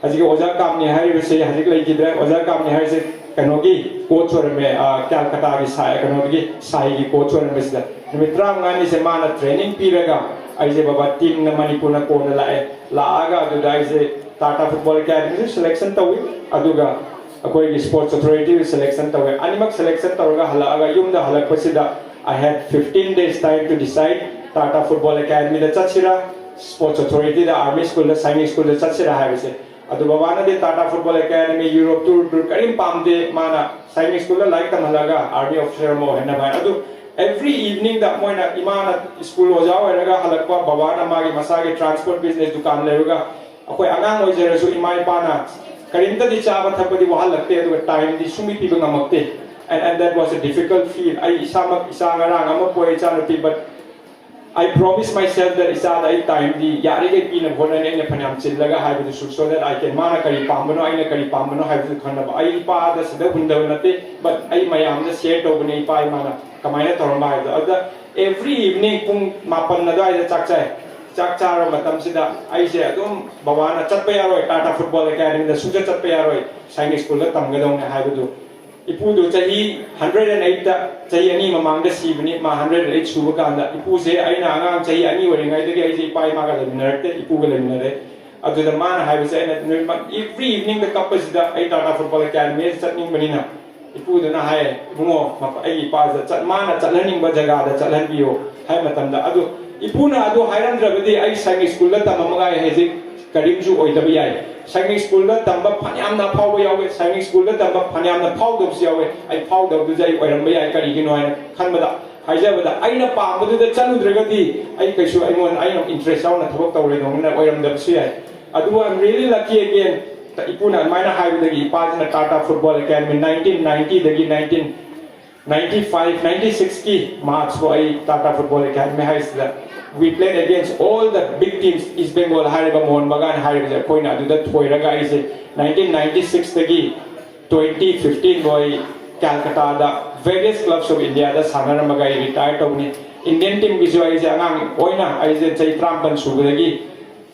ꯍꯧꯖꯤꯛꯀꯤ ꯑꯣꯖꯥ ꯀꯥꯝꯅꯤ ꯍꯥꯏꯔꯤꯕꯁꯦ ꯍꯧꯖꯤꯛ ꯂꯩꯈꯤꯗ꯭ꯔꯦ꯫ ꯑꯣꯖꯥ ꯀꯥꯝꯅꯤ ꯍꯥꯏꯔꯤꯁꯦ ꯀꯩꯅꯣꯒꯤ coach ꯑꯣꯏꯔꯝꯃꯦ, ꯑ, ꯀꯜꯀꯇꯥꯒꯤ ꯁꯥꯏ, ꯀꯩꯅꯣꯗꯒꯤ ꯁꯥꯏꯒꯤ coach ꯑꯣꯏꯔꯝꯕꯁꯤꯗ ꯅꯨꯃꯤꯠ ꯇꯔꯥꯃꯉꯥꯅꯤꯁꯦ ꯃꯥꯅ training ꯄꯤꯔꯒ ꯑꯩꯁꯦ ꯕꯕꯥ team ꯅ ꯃꯅꯤꯄꯨꯔꯅ ꯀꯣꯟꯅ ꯂꯥꯛꯑꯦ꯫ ꯂꯥꯛꯑꯒ ꯑꯗꯨꯗ ꯑꯩꯁꯦ Tata Football Academy ꯁꯨ selection ꯇꯧꯏ, ꯑꯗꯨꯒ ꯑꯩꯈꯣꯏꯒꯤ sports authority ꯗ selection ꯇꯧꯋꯦ꯫ ꯑꯅꯤꯃꯛ selection ꯇꯧꯔꯒ ꯍꯜꯂꯛꯑꯒ, ꯌꯨꯝꯗ ꯍꯜꯂꯛꯄꯁꯤꯗ I had fifteen days time to decide, Tata Football Academy ꯗ ꯆꯠꯁꯤꯔꯥ, sports authority ꯗ, army school ꯗ, ꯁꯥꯏꯅꯤꯛ ꯁ꯭ꯀꯨꯜꯗ ꯆꯠꯁꯤꯔꯥ ꯍꯥꯏꯕꯁꯦ꯫ ꯑꯗꯨ ꯕꯕꯥꯅꯗꯤ Tata Football Academy, Europe tour, tour ꯀꯔꯤꯝ ꯄꯥꯝꯗꯦ, ꯃꯥꯅ ꯁꯥꯏꯅꯤꯛ ꯁ꯭ꯀꯨꯜꯗ ꯂꯥꯏꯔꯤꯛ ꯇꯝꯍꯜꯂꯒ army officer ꯑꯃ ꯑꯣꯏꯍꯟꯅꯕ ꯍꯥꯏꯅ꯫ ꯑꯗꯨ every evening ꯗ ꯃꯣꯏꯅ, ꯏꯃꯥꯅ ꯁ꯭ꯀꯨꯜ ꯑꯣꯖꯥ ꯑꯣꯏꯔꯒ ꯍꯜꯂꯛꯄ, ꯕꯕꯥꯅ ꯃꯥꯒꯤ ꯃꯁꯥꯒꯤ transport business ꯗꯨꯀꯥꯟ ꯂꯩꯔꯒ, ꯑꯩꯈꯣꯏ ꯑꯉꯥꯡ ꯑꯣꯏꯖꯔꯁꯨ ꯏꯃꯥ ꯏꯄꯥꯅ ꯀꯔꯤꯝꯇꯗꯤ ꯆꯥꯕ ꯊꯛꯄꯗꯤ ꯋꯥꯍꯜꯂꯛꯇꯦ, ꯑꯗꯨꯒ time ꯗꯤ ꯁꯨꯡꯄꯤ ꯄꯤꯕ ꯉꯝꯃꯛꯇꯦ꯫ And, and that was a difficult field. ꯑꯩ ꯏꯁꯥꯃꯛ, ꯏꯆꯥ ꯉꯔꯥꯡ ꯑꯃ ꯄꯣꯛꯑꯦ, ꯏꯆꯥꯅꯨꯄꯤ, but I promise myself that ꯏꯆꯥꯗ ꯑꯩ time ꯗꯤ ꯌꯥꯔꯤꯈꯩ ꯄꯤꯅꯕ ꯍꯣꯠꯅꯅꯤ, ꯑꯩꯅ ꯐꯅꯌꯥꯝ ꯆꯤꯜꯂꯒ ꯍꯥꯏꯕꯗꯨꯁꯨ, so that I can, ꯃꯥꯅ ꯀꯔꯤ ꯄꯥꯝꯕꯅꯣ, ꯑꯩꯅ ꯀꯔꯤ ꯄꯥꯝꯕꯅꯣ ꯍꯥꯏꯕꯗꯨ ꯈꯪꯅꯕ꯫ ꯑꯩ ꯏꯄꯥꯗ ꯁꯤꯗ ꯍꯨꯟꯗꯕ ꯅꯠꯇꯦ, but ꯑꯩ ꯃꯌꯥꯝꯗ share ꯇꯧꯕꯅꯦ ꯏꯄꯥ ꯏꯃꯥꯅ ꯀꯃꯥꯏꯅ ꯇꯧꯔꯝꯕ ꯍꯥꯏꯕꯗꯣ꯫ ꯑꯗꯨꯗ every evening ꯄꯨꯡ ꯃꯥꯄꯟ ꯑꯗꯨꯋꯥꯏꯗ ꯆꯥꯛ ꯆꯥꯏ꯫ ꯆꯥꯛ ꯆꯥꯔꯕ ꯃꯇꯝꯁꯤꯗ ꯑꯩꯁꯦ ꯑꯗꯨꯝ ꯕꯕꯥꯅ ꯆꯠꯄ ꯌꯥꯔꯣꯏ, ꯇꯥꯇꯥ ꯐꯨꯠꯕꯣꯜ ꯑꯦꯀꯥꯗꯃꯤꯗ ꯁꯨꯡꯆꯠ ꯆꯠꯄ ꯌꯥꯔꯣꯏ, ꯁꯥꯏꯅꯤꯛ ꯁ꯭ꯀꯨꯜꯗ ꯇꯝꯒꯗꯧꯅꯦ ꯍꯥꯏꯕꯗꯨ꯫ ꯏꯄꯨꯗꯨ ꯆꯍꯤ ꯍꯟꯗ꯭ꯔꯦꯗ ꯑꯦꯟ ꯑꯩꯠꯇ, ꯆꯍꯤ ꯑꯅꯤ ꯃꯃꯥꯡꯗ ꯁꯤꯕꯅꯤ꯫ ꯃꯥ ꯍꯟꯗ꯭ꯔꯦꯗ ꯑꯦꯟ ꯑꯩꯠ ꯁꯨꯕ ꯀꯥꯟꯗ, ꯏꯄꯨꯁꯦ ꯑꯩꯅ ꯑꯉꯥꯡ ꯆꯍꯤ ꯑꯅꯤ ꯑꯣꯏꯔꯤꯉꯩꯗꯒꯤ ꯑꯩꯁꯦ ꯏꯄꯥ ꯏꯃꯥꯒ ꯂꯩꯃꯤꯟꯅꯔꯛꯇꯦ, ꯏꯄꯨꯒ ꯂꯩꯃꯤꯟꯅꯔꯦ꯫ ꯑꯗꯨꯗ ꯃꯥꯅ ꯍꯥꯏꯕꯁꯦ ꯑꯩꯅ ꯅꯨꯃꯤꯠ, every evening ꯗ ꯀꯞꯄꯁꯤꯗ ꯑꯩ ꯇꯥꯇꯥ ꯐꯨꯠꯕꯣꯜ ꯑꯦꯀꯥꯗꯃꯤꯗ ꯆꯠꯅꯤꯡꯕꯅꯤꯅ꯫ ꯏꯄꯨꯗꯨꯅ ꯍꯥꯏꯌꯦ, "ꯏꯕꯨꯡꯉꯣ, ꯃꯄ-, ꯑꯩꯒꯤ ꯏꯄꯥꯁꯦ ꯆꯠ-, ꯃꯥꯅ ꯆꯠꯍꯟꯅꯤꯡꯕ ꯖꯒꯥꯗ ꯆꯠꯍꯟꯕꯤꯌꯨ" ꯍꯥꯏꯕ ꯃꯇꯝꯗ, ꯑꯗꯨ ꯏꯄꯨꯅ ꯑꯗꯨ ꯍꯥꯏꯔꯝꯗ꯭ꯔꯕꯗꯤ ꯑꯩ ꯁꯥꯏꯅꯤꯛ ꯁ꯭ꯀꯨꯜꯗ ꯇꯝꯃꯝꯃꯒ ꯑꯩ ꯍꯧꯖꯤꯛ ꯀꯔꯤꯝꯁꯨ ꯑꯣꯏꯗꯕ ꯌꯥꯏ꯫ ꯁꯥꯏꯅꯤꯛ ꯁ꯭ꯀꯨꯜꯗ ꯇꯝꯕ ꯐꯅꯌꯥꯝꯅ ꯑꯐꯥꯎꯕ ꯌꯥꯎꯋꯦ, ꯁꯥꯏꯅꯤꯛ ꯁ꯭ꯀꯨꯜꯗ ꯇꯝꯕ ꯐꯅꯌꯥꯝꯅ ꯐꯥꯎꯗꯕꯁꯨ ꯌꯥꯎꯋꯦ꯫ ꯑꯩ ꯐꯥꯎꯗꯕꯗꯨꯁꯨ ꯑꯩ ꯑꯣꯏꯔꯝꯕ ꯌꯥꯏ꯫ ꯀꯔꯤꯒꯤꯅꯣ ꯍꯥꯏꯅ ꯈꯟꯕꯗ, ꯍꯥꯏꯖꯕꯗ, ꯑꯩꯅ ꯄꯥꯝꯕꯗꯨꯗ ꯆꯠꯂꯨꯗ꯭ꯔꯒꯗꯤ ꯑꯩ ꯀꯩꯁꯨ ꯑꯩꯉꯣꯟꯗ, ꯑꯩꯅ ꯏꯟꯇꯔꯦꯁ ꯌꯥꯎꯅ ꯊꯕꯛ ꯇꯧꯔꯣꯏꯗꯧꯅꯤꯅ ꯑꯣꯏꯔꯝꯗꯕꯁꯨ ꯌꯥꯏ꯫ ꯑꯗꯨꯕꯨ I'm really lucky again, ꯏꯄꯨꯅ ꯑꯗꯨꯃꯥꯏꯅ ꯍꯥꯏꯕꯗꯒꯤ ꯏꯄꯥꯁꯤꯅ ꯇꯥꯇꯥ ꯐꯨꯠꯕꯣꯜ ꯑꯦꯀꯥꯗꯃꯤ ꯅꯥꯏꯟꯇꯤꯟ ꯅꯥꯏꯟꯇꯤꯗꯒꯤ ꯅꯥꯏꯟꯇꯤꯟ ꯅꯥꯏꯟꯇꯤ ꯐꯥꯏꯚ, ꯅꯥꯏꯟꯇꯤ ꯁꯤꯛꯁꯀꯤ ꯃꯥꯔꯆ ꯐꯥꯎ ꯑꯩ ꯇꯥꯇꯥ ꯐꯨꯠꯕꯣꯜ ꯑꯦꯀꯥꯗꯃꯤ ꯍꯥꯏꯁꯤꯗ we played against all the big teams, East Bengal ꯍꯥꯏꯔꯤꯕ, ꯃꯣꯍꯟ ꯕꯒꯥꯟ ꯍꯥꯏꯔꯤꯕꯁꯦ ꯑꯩꯈꯣꯏꯅ ꯑꯗꯨꯗ ꯊꯣꯏꯔꯒ ꯑꯩꯁꯦ ꯅꯥꯏꯟꯇꯤꯟ ꯅꯥꯏꯟꯇꯤ ꯁꯤꯛꯁꯇꯒꯤ ꯇ꯭ꯋꯦꯟꯇꯤ ꯐꯤꯐꯇꯤꯟ ꯐꯥꯎ ꯑꯩ ꯀꯜꯀꯇꯥꯗ various clubs of Indiaꯗ ꯁꯥꯟꯅꯔꯝꯃꯒ ꯑꯩ ꯔꯤꯇꯥꯌꯔ ꯇꯧꯕꯅꯤ꯫ ꯏꯟꯗꯤꯌꯟ ꯇꯤꯝꯒꯤꯁꯨ ꯑꯩꯁꯦ ꯑꯉꯥꯡ ꯑꯣꯏꯅ ꯑꯩꯁꯦ ꯆꯍꯤ ꯇꯔꯥꯃꯥꯄꯟ ꯁꯨꯕꯗꯒꯤ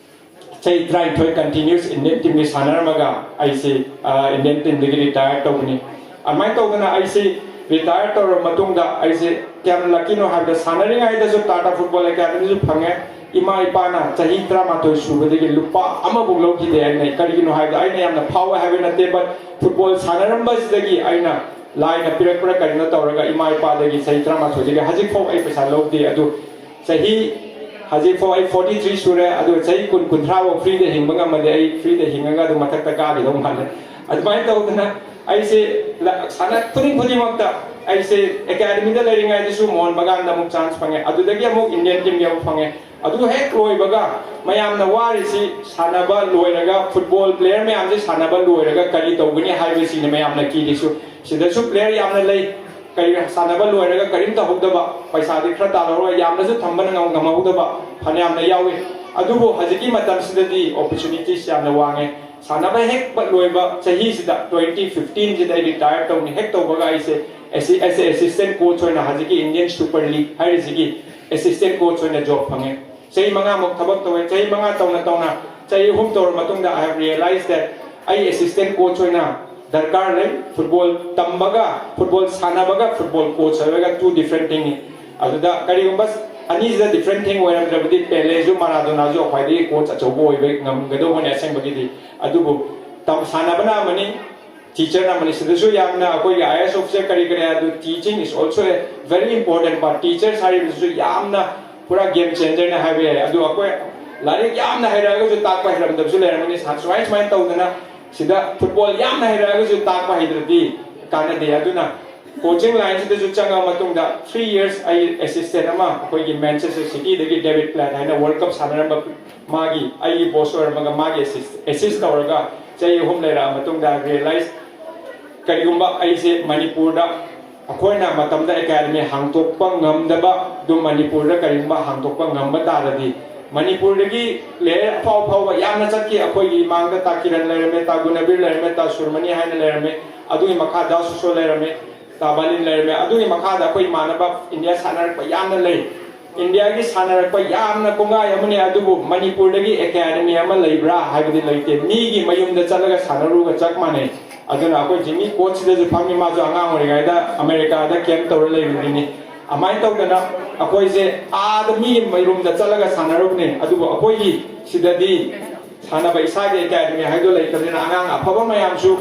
ꯆꯍꯤ ꯇꯔꯥꯅꯤꯊꯣꯏ continuous ꯏꯟꯗꯤꯌꯟ ꯇꯤꯝꯒꯤ ꯁꯥꯟꯅꯔꯝꯃꯒ ꯑꯩꯁꯦ, ꯑ, ꯏꯟꯗꯤꯌꯟ ꯇꯤꯝꯗꯒꯤ ꯔꯤꯇꯥꯌꯔ ꯇꯧꯕꯅꯤ꯫ ꯑꯗꯨꯃꯥꯏꯅ ꯇꯧꯗꯅ ꯑꯩꯁꯦ ꯔꯤꯇꯥꯌꯔ ꯇꯧꯔꯕ ꯃꯇꯨꯡꯗ ꯑꯩꯁꯦ ꯀꯌꯥꯝ ꯂꯛꯀꯤꯅꯣ ꯍꯥꯏꯕꯗ, ꯁꯥꯟꯅꯔꯤꯉꯩꯗꯁꯨ ꯇꯥꯇꯥ ꯐꯨꯠꯕꯣꯜ ꯑꯦꯀꯥꯗꯃꯤꯁꯨ ꯐꯪꯉꯦ, ꯏꯃꯥ ꯏꯄꯥꯅ ꯆꯍꯤ ꯇꯔꯥꯃꯥꯊꯣꯏ ꯁꯨꯕꯗꯒꯤ ꯂꯨꯄꯥ ꯑꯃꯐꯥꯎ ꯂꯧꯈꯤꯗꯦ꯫ ꯑꯩꯅ ꯀꯔꯤꯒꯤꯅꯣ ꯍꯥꯏꯕꯗ, ꯑꯩꯅ ꯌꯥꯝꯅ ꯐꯥꯎꯋꯦ ꯍꯥꯏꯕ ꯅꯠꯇꯦ, but ꯐꯨꯠꯕꯣꯜ ꯁꯥꯟꯅꯔꯝꯕꯁꯤꯗꯒꯤ ꯑꯩꯅ ꯂꯥꯏꯅ ꯄꯤꯔꯛꯄ꯭ꯔꯥ ꯀꯔꯤꯅꯣ ꯇꯧꯔꯒ ꯏꯃꯥ ꯏꯄꯥꯗꯒꯤ ꯆꯍꯤ ꯇꯔꯥꯃꯥꯊꯣꯏꯗꯒꯤ ꯍꯧꯖꯤꯛꯐꯥꯎ ꯑꯩ ꯄꯩꯁꯥ ꯂꯧꯗꯦ꯫ ꯑꯗꯨ ꯆꯍꯤ, ꯍꯧꯖꯤꯛꯐꯥꯎ ꯑꯩ ꯐꯣꯔꯇꯤ ꯊ꯭ꯔꯤ ꯁꯨꯔꯦ, ꯑꯗꯨ ꯆꯍꯤ ꯀꯨꯟ, ꯀꯨꯟꯊ꯭ꯔꯥ ꯐꯥꯎ ꯐ꯭ꯔꯤꯗ ꯍꯤꯡꯕ ꯉꯝꯃꯗꯤ ꯑꯩ ꯐ꯭ꯔꯤꯗ ꯍꯤꯡꯉꯒ ꯑꯗꯨꯝ ꯃꯊꯛꯇ ꯀꯥꯈꯤꯗꯧ ꯃꯥꯜꯂꯦ꯫ ꯑꯗꯨꯃꯥꯏꯅ ꯇꯧꯗꯅ ꯑꯩꯁꯦ ꯂ-, ꯁꯥꯟꯅ ꯈꯨꯗꯤꯡ ꯈꯨꯗꯤꯡꯃꯛꯇ ꯑꯩꯁꯦ ꯑꯦꯀꯥꯗꯃꯤꯗ ꯂꯩꯔꯤꯉꯩꯗꯁꯨ ꯃꯣꯍꯟ ꯕꯒꯥꯟꯗ ꯑꯃꯨꯛ ꯆꯥꯟꯁ ꯐꯪꯉꯦ, ꯑꯗꯨꯗꯒꯤ ꯑꯃꯨꯛ ꯏꯟꯗꯤꯌꯟ ꯇꯤꯝꯒꯤ ꯑꯃꯨꯛ ꯐꯪꯉꯦ꯫ ꯑꯗꯨ ꯍꯦꯛ ꯂꯣꯏꯕꯒ ꯃꯌꯥꯝꯅ ꯋꯥꯔꯤꯁꯤ, ꯁꯥꯟꯅꯕ ꯂꯣꯏꯔꯒ ꯐꯨꯠꯕꯣꯜ ꯄ꯭ꯂꯦꯌꯔ ꯃꯌꯥꯝꯁꯤ ꯁꯥꯟꯅꯕ ꯂꯣꯏꯔꯒ ꯀꯔꯤ ꯇꯧꯒꯅꯤ ꯍꯥꯏꯕꯁꯤꯅꯤ ꯃꯌꯥꯝꯅ ꯀꯤꯔꯤꯁꯨ꯫ ꯁꯤꯗꯁꯨ ꯄ꯭ꯂꯦꯌꯔ ꯌꯥꯝꯅ ꯂꯩ, ꯀꯔꯤ ꯁꯥꯟꯅꯕ ꯂꯣꯏꯔꯒ ꯀꯔꯤꯝ ꯇꯧꯍꯧꯗꯕ, ꯄꯩꯁꯥꯗꯤ ꯈꯔ ꯇꯥꯜꯍꯧꯔꯒ ꯌꯥꯝꯅꯁꯨ ꯊꯝꯕꯅ ꯉꯝ-, ꯉꯝꯍꯧꯗꯕ ꯐꯅꯌꯥꯝꯅ ꯌꯥꯎꯏ꯫ ꯑꯗꯨꯕꯨ ꯍꯧꯖꯤꯛꯀꯤ ꯃꯇꯝꯁꯤꯗꯗꯤ ꯑꯣꯄꯣꯔꯆꯨꯅꯤꯇꯤꯁ ꯌꯥꯝꯅ ꯋꯥꯡꯉꯦ꯫ ꯁꯥꯟꯅꯕ ꯍꯦꯛ ꯂꯣꯏꯕ ꯆꯍꯤꯁꯤꯗ, ꯇ꯭ꯋꯦꯟꯇꯤ ꯐꯤꯐꯇꯤꯟꯁꯤꯗ ꯑꯩ ꯔꯤꯇꯥꯌꯔ ꯇꯧꯅꯤ꯫ ꯍꯦꯛ ꯇꯧꯕꯒ ꯑꯩꯁꯦ ꯑꯦꯁꯤ-, ꯑꯦꯁ ꯑꯦ ꯑꯦꯁꯤꯁꯇꯦꯟ ꯀꯣꯆ ꯑꯣꯏꯅ ꯍꯧꯖꯤꯛꯀꯤ ꯏꯟꯗꯤꯌꯟ ꯁꯨꯄꯔ ꯂꯤꯒ ꯍꯥꯏꯔꯤꯁꯤꯒꯤ ꯑꯦꯁꯤꯁꯇꯦꯟ ꯀꯣꯆ ꯑꯣꯏꯅ ꯖꯣꯕ ꯐꯪꯉꯦ꯫ ꯆꯍꯤ ꯃꯉꯥꯃꯨꯛ ꯊꯕꯛ ꯇꯧꯋꯦ꯫ ꯆꯍꯤ ꯃꯉꯥ ꯇꯧꯅ ꯇꯧꯅ, ꯆꯍꯤ ꯑꯍꯨꯝ ꯇꯧꯔ ꯃꯇꯨꯡꯗ, I have realized that ꯑꯩ assistant coach ꯑꯣꯏꯅ ꯗꯔꯀꯥꯔ ꯂꯩ꯫ Football ꯇꯝꯕꯒ, football ꯁꯥꯟꯅꯕꯒ, football coach ꯑꯣꯏꯕꯒ two different thing ꯅꯤ꯫ ꯑꯗꯨꯗ ꯀꯔꯤꯒꯨꯝꯕ ꯑꯅꯤꯁꯤꯗ different thing ꯑꯣꯏꯔꯝꯗ꯭ꯔꯕꯗꯤ, ꯄꯦꯂꯦꯁꯨ ꯃꯔꯥꯗꯣꯅꯥꯁꯨ ꯈ꯭ꯋꯥꯏꯗꯒꯤ coach ꯑꯆꯧꯕ ꯑꯣꯏꯕ ꯉꯝꯒꯗꯧꯕꯅꯦ ꯑꯁꯦꯡꯕꯒꯤꯗꯤ꯫ ꯑꯗꯨꯕꯨ ꯇꯝ-, ꯁꯥꯟꯅꯕꯅ ꯑꯃꯅꯤ, teacher ꯅ ꯑꯃꯅꯤ꯫ ꯁꯤꯗꯁꯨ ꯌꯥꯝꯅ ꯑꯩꯈꯣꯏꯒꯤ I A S officer ꯀꯔꯤ ꯀꯔꯤ ꯑꯗꯨ, teaching is also a very important part꯫ Teachers ꯍꯥꯏꯔꯤꯕꯁꯤꯁꯨ ꯌꯥꯝꯅ ꯄꯨꯔꯥ game changer ꯅꯦ ꯍꯥꯏꯕ ꯌꯥꯏ꯫ ꯑꯗꯨ ꯑꯩꯈꯣꯏ ꯂꯥꯏꯔꯤꯛ ꯌꯥꯝꯅ ꯍꯩꯔꯛꯑꯒꯁꯨ ꯇꯥꯛꯄ ꯍꯩꯔꯝꯗꯕꯁꯨ ꯂꯩꯔꯝꯒꯅꯤ꯫ ꯁꯥ-, ꯁꯨꯃꯥꯏ ꯁꯨꯃꯥꯏꯅ ꯇꯧꯗꯅ ꯁꯤꯗ football ꯌꯥꯝꯅ ꯍꯩꯔꯛꯑꯒꯁꯨ ꯇꯥꯛꯄ ꯍꯩꯇ꯭ꯔꯗꯤ ꯀꯥꯟꯅꯗꯦ꯫ ꯑꯗꯨꯅ coaching line ꯁꯤꯗꯁꯨ ꯆꯪꯉ ꯃꯇꯨꯡꯗ three years ꯑꯩ assistant ꯑꯃ ꯑꯩꯈꯣꯏꯒꯤ Manchester City ꯗꯒꯤ David Platt ꯍꯥꯏꯅ World Cup ꯁꯥꯟꯅꯔꯝꯕ, ꯃꯥꯒꯤ, ꯑꯩꯒꯤ boss ꯑꯣꯏꯔꯝꯃꯒ ꯃꯥꯒꯤ assist, assist ꯇꯧꯔꯒ ꯆꯍꯤ ꯑꯍꯨꯝ ꯂꯩꯔꯛꯑ ꯃꯇꯨꯡꯗ I realize ꯀꯔꯤꯒꯨꯝꯕ ꯑꯩꯁꯦ ꯃꯅꯤꯄꯨꯔꯗ ꯑꯩꯈꯣꯏꯅ ꯃꯇꯝꯗ academy ꯍꯥꯡꯗꯣꯛꯄ ꯉꯝꯗꯕ ꯑꯗꯨ ꯃꯅꯤꯄꯨꯔꯗ ꯀꯔꯤꯒꯨꯝꯕ ꯍꯥꯡꯗꯣꯛꯄ ꯉꯝꯕ ꯇꯥꯔꯗꯤ, ꯃꯅꯤꯄꯨꯔꯗꯒꯤ player ꯑꯐꯥꯎ ꯑꯐꯥꯎꯕ ꯌꯥꯝꯅ ꯆꯠꯈꯤ꯫ ꯑꯩꯈꯣꯏꯒꯤ ꯏꯃꯥꯡꯗ ꯇꯥ ꯀꯤꯔꯟ ꯂꯩꯔꯝꯃꯦ, ꯇꯥ ꯒꯨꯅꯕꯤꯔ ꯂꯩꯔꯝꯃꯦ, ꯇꯥ ꯁꯨꯔꯃꯅꯤ ꯍꯥꯏꯅ ꯂꯩꯔꯝꯃꯦ, ꯑꯗꯨꯒꯤ ꯃꯈꯥꯗ ꯁꯨꯁꯣ ꯂꯩꯔꯝꯃꯦ, ꯇꯥ ꯕꯥꯂꯤꯟ ꯂꯩꯔꯝꯃꯦ, ꯑꯗꯨꯒꯤ ꯃꯈꯥꯗ ꯑꯩꯈꯣꯏ ꯏꯃꯥꯟꯅꯕ India ꯁꯥꯟꯅꯔꯛꯄ ꯌꯥꯝꯅ ꯂꯩ꯫ India ꯒꯤ ꯁꯥꯟꯅꯔꯛꯄ ꯌꯥꯝꯅ ꯀꯣꯡꯒꯥꯏ ꯑꯃꯅꯤ, ꯑꯗꯨꯕꯨ ꯃꯅꯤꯄꯨꯔꯗꯒꯤ academy ꯑꯃ ꯂꯩꯕ꯭ꯔꯥ ꯍꯥꯏꯕꯗꯤ ꯂꯩꯇꯦ꯫ ꯃꯤꯒꯤ ꯃꯌꯨꯝꯗ ꯆꯠꯂꯒ ꯁꯥꯟꯅꯔꯨꯒ ꯆꯞ ꯃꯥꯟꯅꯩ꯫ ꯑꯗꯨꯅ ꯑꯩꯈꯣꯏ ꯖꯤꯃꯤ coach ꯁꯤꯗꯁꯨ ꯐꯝꯃꯤ, ꯃꯥꯁꯨ ꯑꯉꯥꯡ ꯑꯣꯏꯔꯤꯉꯩꯗ ꯑꯃꯦꯔꯤꯀꯥꯗ camp ꯇꯧꯔ ꯂꯩꯕꯅꯤꯅꯤ꯫ ꯑꯗꯨꯃꯥꯏꯅ ꯇꯧꯗꯅ ꯑꯩꯈꯣꯏꯁꯦ ꯑꯥꯗ ꯃꯤꯒꯤ ꯃꯌꯨꯝꯗ ꯆꯠꯂꯒ ꯁꯥꯟꯅꯔꯨꯕꯅꯤ, ꯑꯗꯨꯕꯨ ꯑꯩꯈꯣꯏꯒꯤ ꯁꯤꯗꯗꯤ ꯁꯥꯟꯅꯕ ꯏꯁꯥꯒꯤ academy ꯍꯥꯏꯗꯣ ꯂꯩꯇꯕꯅꯤꯅ ꯑꯉꯥꯡ ꯑꯐꯕ ꯃꯌꯥꯝꯁꯨ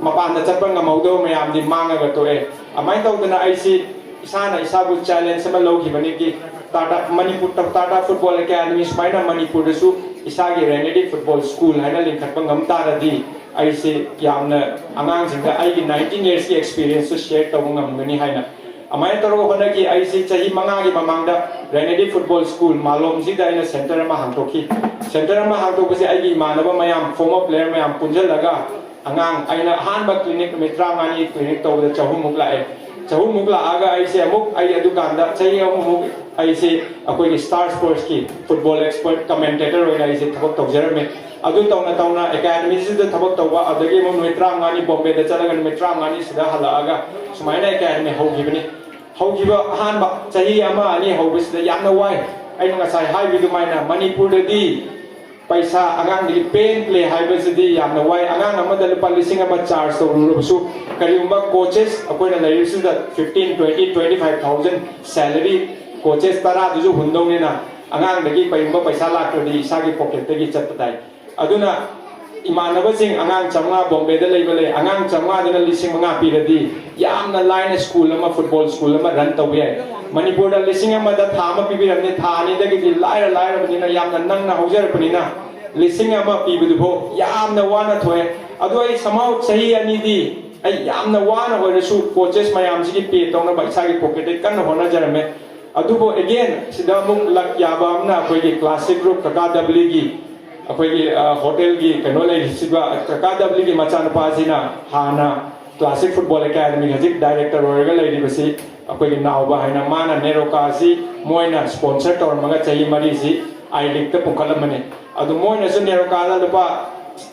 ꯃꯄꯥꯟꯗ ꯆꯠꯄ ꯉꯝꯍꯧꯗꯕ ꯃꯌꯥꯝꯗꯤ ꯃꯥꯡꯉꯒ ꯇꯣꯛꯑꯦ꯫ ꯑꯗꯨꯃꯥꯏꯅ ꯇꯧꯗꯅ ꯑꯩꯁꯤ ꯏꯁꯥꯅ ꯏꯁꯥꯕꯨ challenge ꯑꯃ ꯂꯧꯈꯤꯕꯅꯤ꯫ ꯇꯥꯇꯥ ꯃꯅꯤꯄꯨꯔ, ꯇꯥꯇꯥ Football Academy ꯁꯨꯃꯥꯏꯅ ꯃꯅꯤꯄꯨꯔꯗꯁꯨ ꯏꯁꯥꯒꯤ Renedy Football School ꯍꯥꯏꯅ ꯂꯤꯡꯈꯠꯄ ꯉꯝ ꯇꯥꯔꯗꯤ ꯑꯩꯁꯦ ꯌꯥꯝꯅ ꯑꯉꯥꯡꯁꯤꯡꯗ ꯑꯩꯒꯤ nineteen years ꯀꯤ experience ꯇꯨ share ꯇꯧꯕ ꯉꯝꯒꯅꯤ ꯍꯥꯏꯅ ꯑꯗꯨꯃꯥꯏꯅ ꯇꯧꯔꯒ ꯍꯣꯠꯅꯈꯤ꯫ ꯑꯩꯁꯤ ꯆꯍꯤ ꯃꯉꯥꯒꯤ ꯃꯃꯥꯡꯗ Renedy Football School ꯃꯥꯂꯣꯝꯁꯤꯗ ꯑꯩꯅ center ꯑꯃ ꯍꯥꯡꯗꯣꯛꯈꯤ꯫ Center ꯑꯃ ꯍꯥꯡꯗꯣꯛꯄꯁꯦ ꯑꯩꯒꯤ ꯏꯃꯥꯟꯅꯕ ꯃꯌꯥꯝ, former player ꯃꯌꯥꯝ ꯄꯨꯟꯁꯤꯜꯂꯒ ꯑꯉꯥꯡ, ꯑꯩꯅ ꯑꯍꯥꯟꯕ clinic ꯅꯨꯃꯤꯠ ꯇꯔꯥꯃꯉꯥꯅꯤ clinic ꯇꯧꯕꯗ ꯆꯍꯨꯝꯃꯨꯛ ꯂꯥꯛꯑꯦ꯫ ꯆꯍꯨꯝꯃꯨꯛ ꯂꯥꯛꯑꯒ ꯑꯩꯁꯦ ꯑꯃꯨꯛ, ꯑꯩ ꯑꯗꯨꯀꯥꯟꯗ ꯆꯍꯤ ꯑꯍꯨꯝꯃꯨꯛ ꯑꯩꯁꯦ ꯑꯩꯈꯣꯏꯒꯤ Star Sports ꯀꯤ football expert commentator ꯑꯣꯏꯅ ꯑꯩꯁꯦ ꯊꯕꯛ ꯇꯧꯖꯔꯝꯃꯦ꯫ ꯑꯗꯨ ꯇꯧꯅ ꯇꯧꯅ academy ꯁꯤꯗ ꯊꯕꯛ ꯇꯧꯕ, ꯑꯗꯒꯤ ꯑꯃꯨꯛ ꯅꯨꯃꯤꯠ ꯇꯔꯥꯃꯉꯥꯅꯤ Bombay ꯗ ꯆꯠꯂꯒ ꯅꯨꯃꯤꯠ ꯇꯔꯥꯃꯉꯥꯅꯤ ꯁꯤꯗ ꯍꯜꯂꯛꯑꯒ ꯁꯨꯃꯥꯏꯅ academy ꯍꯧꯈꯤꯕꯅꯤ꯫ ꯍꯧꯈꯤꯕ ꯑꯍꯥꯟꯕ ꯆꯍꯤ ꯑꯃ ꯑꯅꯤ ꯍꯧꯕꯁꯤꯗ ꯌꯥꯝꯅ ꯋꯥꯏ꯫ ꯑꯩꯅ ꯉꯁꯥꯏ ꯍꯥꯏꯕꯗꯨꯃꯥꯏꯅ ꯃꯅꯤꯄꯨꯔꯗꯗꯤ ꯄꯩꯁꯥ ꯑꯉꯥꯡꯗꯒꯤ ꯄꯦꯟ ꯄ꯭ꯂꯦ ꯍꯥꯏꯕꯁꯤꯗꯤ ꯌꯥꯝꯅ ꯋꯥꯏ꯫ ꯑꯉꯥꯡ ꯑꯃꯗ ꯂꯨꯄꯥ ꯂꯤꯁꯤꯡ ꯑꯃ ꯆꯥꯔꯖ ꯇꯧꯔꯨꯔꯕꯁꯨ, ꯀꯔꯤꯒꯨꯝꯕ ꯀꯣꯆꯦꯁ ꯑꯩꯈꯣꯏꯅ ꯂꯩꯔꯤꯁꯤꯗ fifteen, twenty, twenty five thousand salary, ꯀꯣꯆꯦꯁ ꯇꯔꯥꯗꯨꯁꯨ ꯍꯨꯟꯗꯧꯅꯤꯅ ꯑꯉꯥꯡꯗꯒꯤ ꯀꯔꯤꯒꯨꯝꯕ ꯄꯩꯁꯥ ꯂꯥꯛꯇ꯭ꯔꯗꯤ ꯏꯁꯥꯒꯤ ꯄꯣꯀꯦꯠꯇꯒꯤ ꯆꯠꯄ ꯇꯥꯏ꯫ ꯑꯗꯨꯅ ꯏꯃꯥꯟꯅꯕꯁꯤꯡ ꯑꯉꯥꯡ ꯆꯥꯝꯃꯉꯥ ꯕꯣꯝꯕꯦꯗ ꯂꯩꯕ ꯂꯩ, ꯑꯉꯥꯡ ꯆꯥꯝꯃꯉꯥꯗꯨꯅ ꯂꯤꯁꯤꯡ ꯃꯉꯥ ꯄꯤꯔꯗꯤ ꯌꯥꯝꯅ ꯂꯥꯏꯅ ꯁ꯭ꯀꯨꯜ ꯑꯃ, ꯐꯨꯠꯕꯣꯜ ꯁ꯭ꯀꯨꯜ ꯑꯃ ꯔꯟ ꯇꯧꯕ ꯌꯥꯏ꯫ ꯃꯅꯤꯄꯨꯔꯗ ꯂꯤꯁꯤꯡ ꯑꯃꯗ ꯊꯥ ꯑꯃ ꯄꯤꯕꯤꯔꯝꯅꯤ, ꯊꯥ ꯑꯅꯤꯗꯒꯤꯗꯤ ꯂꯥꯏꯔ ꯂꯥꯏꯔꯕꯅꯤꯅ ꯌꯥꯝꯅ ꯅꯪꯅ ꯍꯧꯖꯔꯛꯄꯅꯤꯅ ꯂꯤꯁꯤꯡ ꯑꯃ ꯄꯤꯕꯗꯨꯐꯥꯎ ꯌꯥꯝꯅ ꯋꯥꯅ ꯊꯣꯛꯑꯦ꯫ ꯑꯗꯨ ꯑꯩ ꯁꯝꯍꯥꯎ ꯆꯍꯤ ꯑꯅꯤꯗꯤ ꯑꯩ ꯌꯥꯝꯅ ꯋꯥꯅ ꯑꯣꯏꯔꯁꯨ ꯀꯣꯆꯦꯁ ꯃꯌꯥꯝꯁꯤꯒꯤ ꯄꯦ ꯇꯧꯅꯕ ꯏꯁꯥꯒꯤ ꯄꯣꯀꯦꯠꯇꯒꯤ ꯀꯟꯅ ꯍꯣꯠꯅꯖꯔꯝꯃꯦ꯫ ꯑꯗꯨꯕꯨ ꯑꯦꯒꯦꯟ ꯁꯤꯗ ꯑꯃꯨꯛ ꯂꯛ ꯌꯥꯕ ꯑꯃꯅ ꯑꯩꯈꯣꯏꯒꯤ ꯀ꯭ꯂꯥꯁꯤꯛ ꯒ꯭ꯔꯨꯞ ꯀꯀꯥ ꯗꯕ꯭ꯂꯤꯒꯤ ꯑꯩꯈꯣꯏꯒꯤ ꯍꯣꯇꯦꯜꯒꯤ ꯀꯩꯅꯣ ꯂꯩꯔꯤꯁꯤꯕ ꯀꯀꯥ ꯗꯕ꯭ꯂꯤꯒꯤ ꯃꯆꯥꯅꯨꯄꯥꯁꯤꯅ ꯍꯥꯟꯅ ꯀ꯭ꯂꯥꯁꯤꯛ ꯐꯨꯠꯕꯣꯜ ꯑꯦꯀꯥꯗꯃꯤ ꯍꯧꯖꯤꯛ ꯗꯥꯏꯔꯦꯛꯇꯔ ꯑꯣꯏꯔꯒ ꯂꯩꯔꯤꯕꯁꯤ ꯑꯩꯈꯣꯏꯒꯤ ꯅꯥꯎꯕ ꯍꯥꯏꯅ ꯃꯥꯅ ꯅꯦꯔꯣꯀꯥꯁꯤ ꯃꯣꯏꯅ ꯁ꯭ꯄꯣꯟꯁꯔ ꯇꯧꯔꯝꯃꯒ ꯆꯍꯤ ꯃꯔꯤꯁꯤ ꯑꯥꯏ ꯂꯤꯛꯇ ꯄꯨꯈꯠꯂꯝꯕꯅꯤ꯫ ꯑꯗꯨ ꯃꯣꯏꯅꯁꯨ ꯅꯦꯔꯣꯀꯥꯗ ꯂꯨꯄꯥ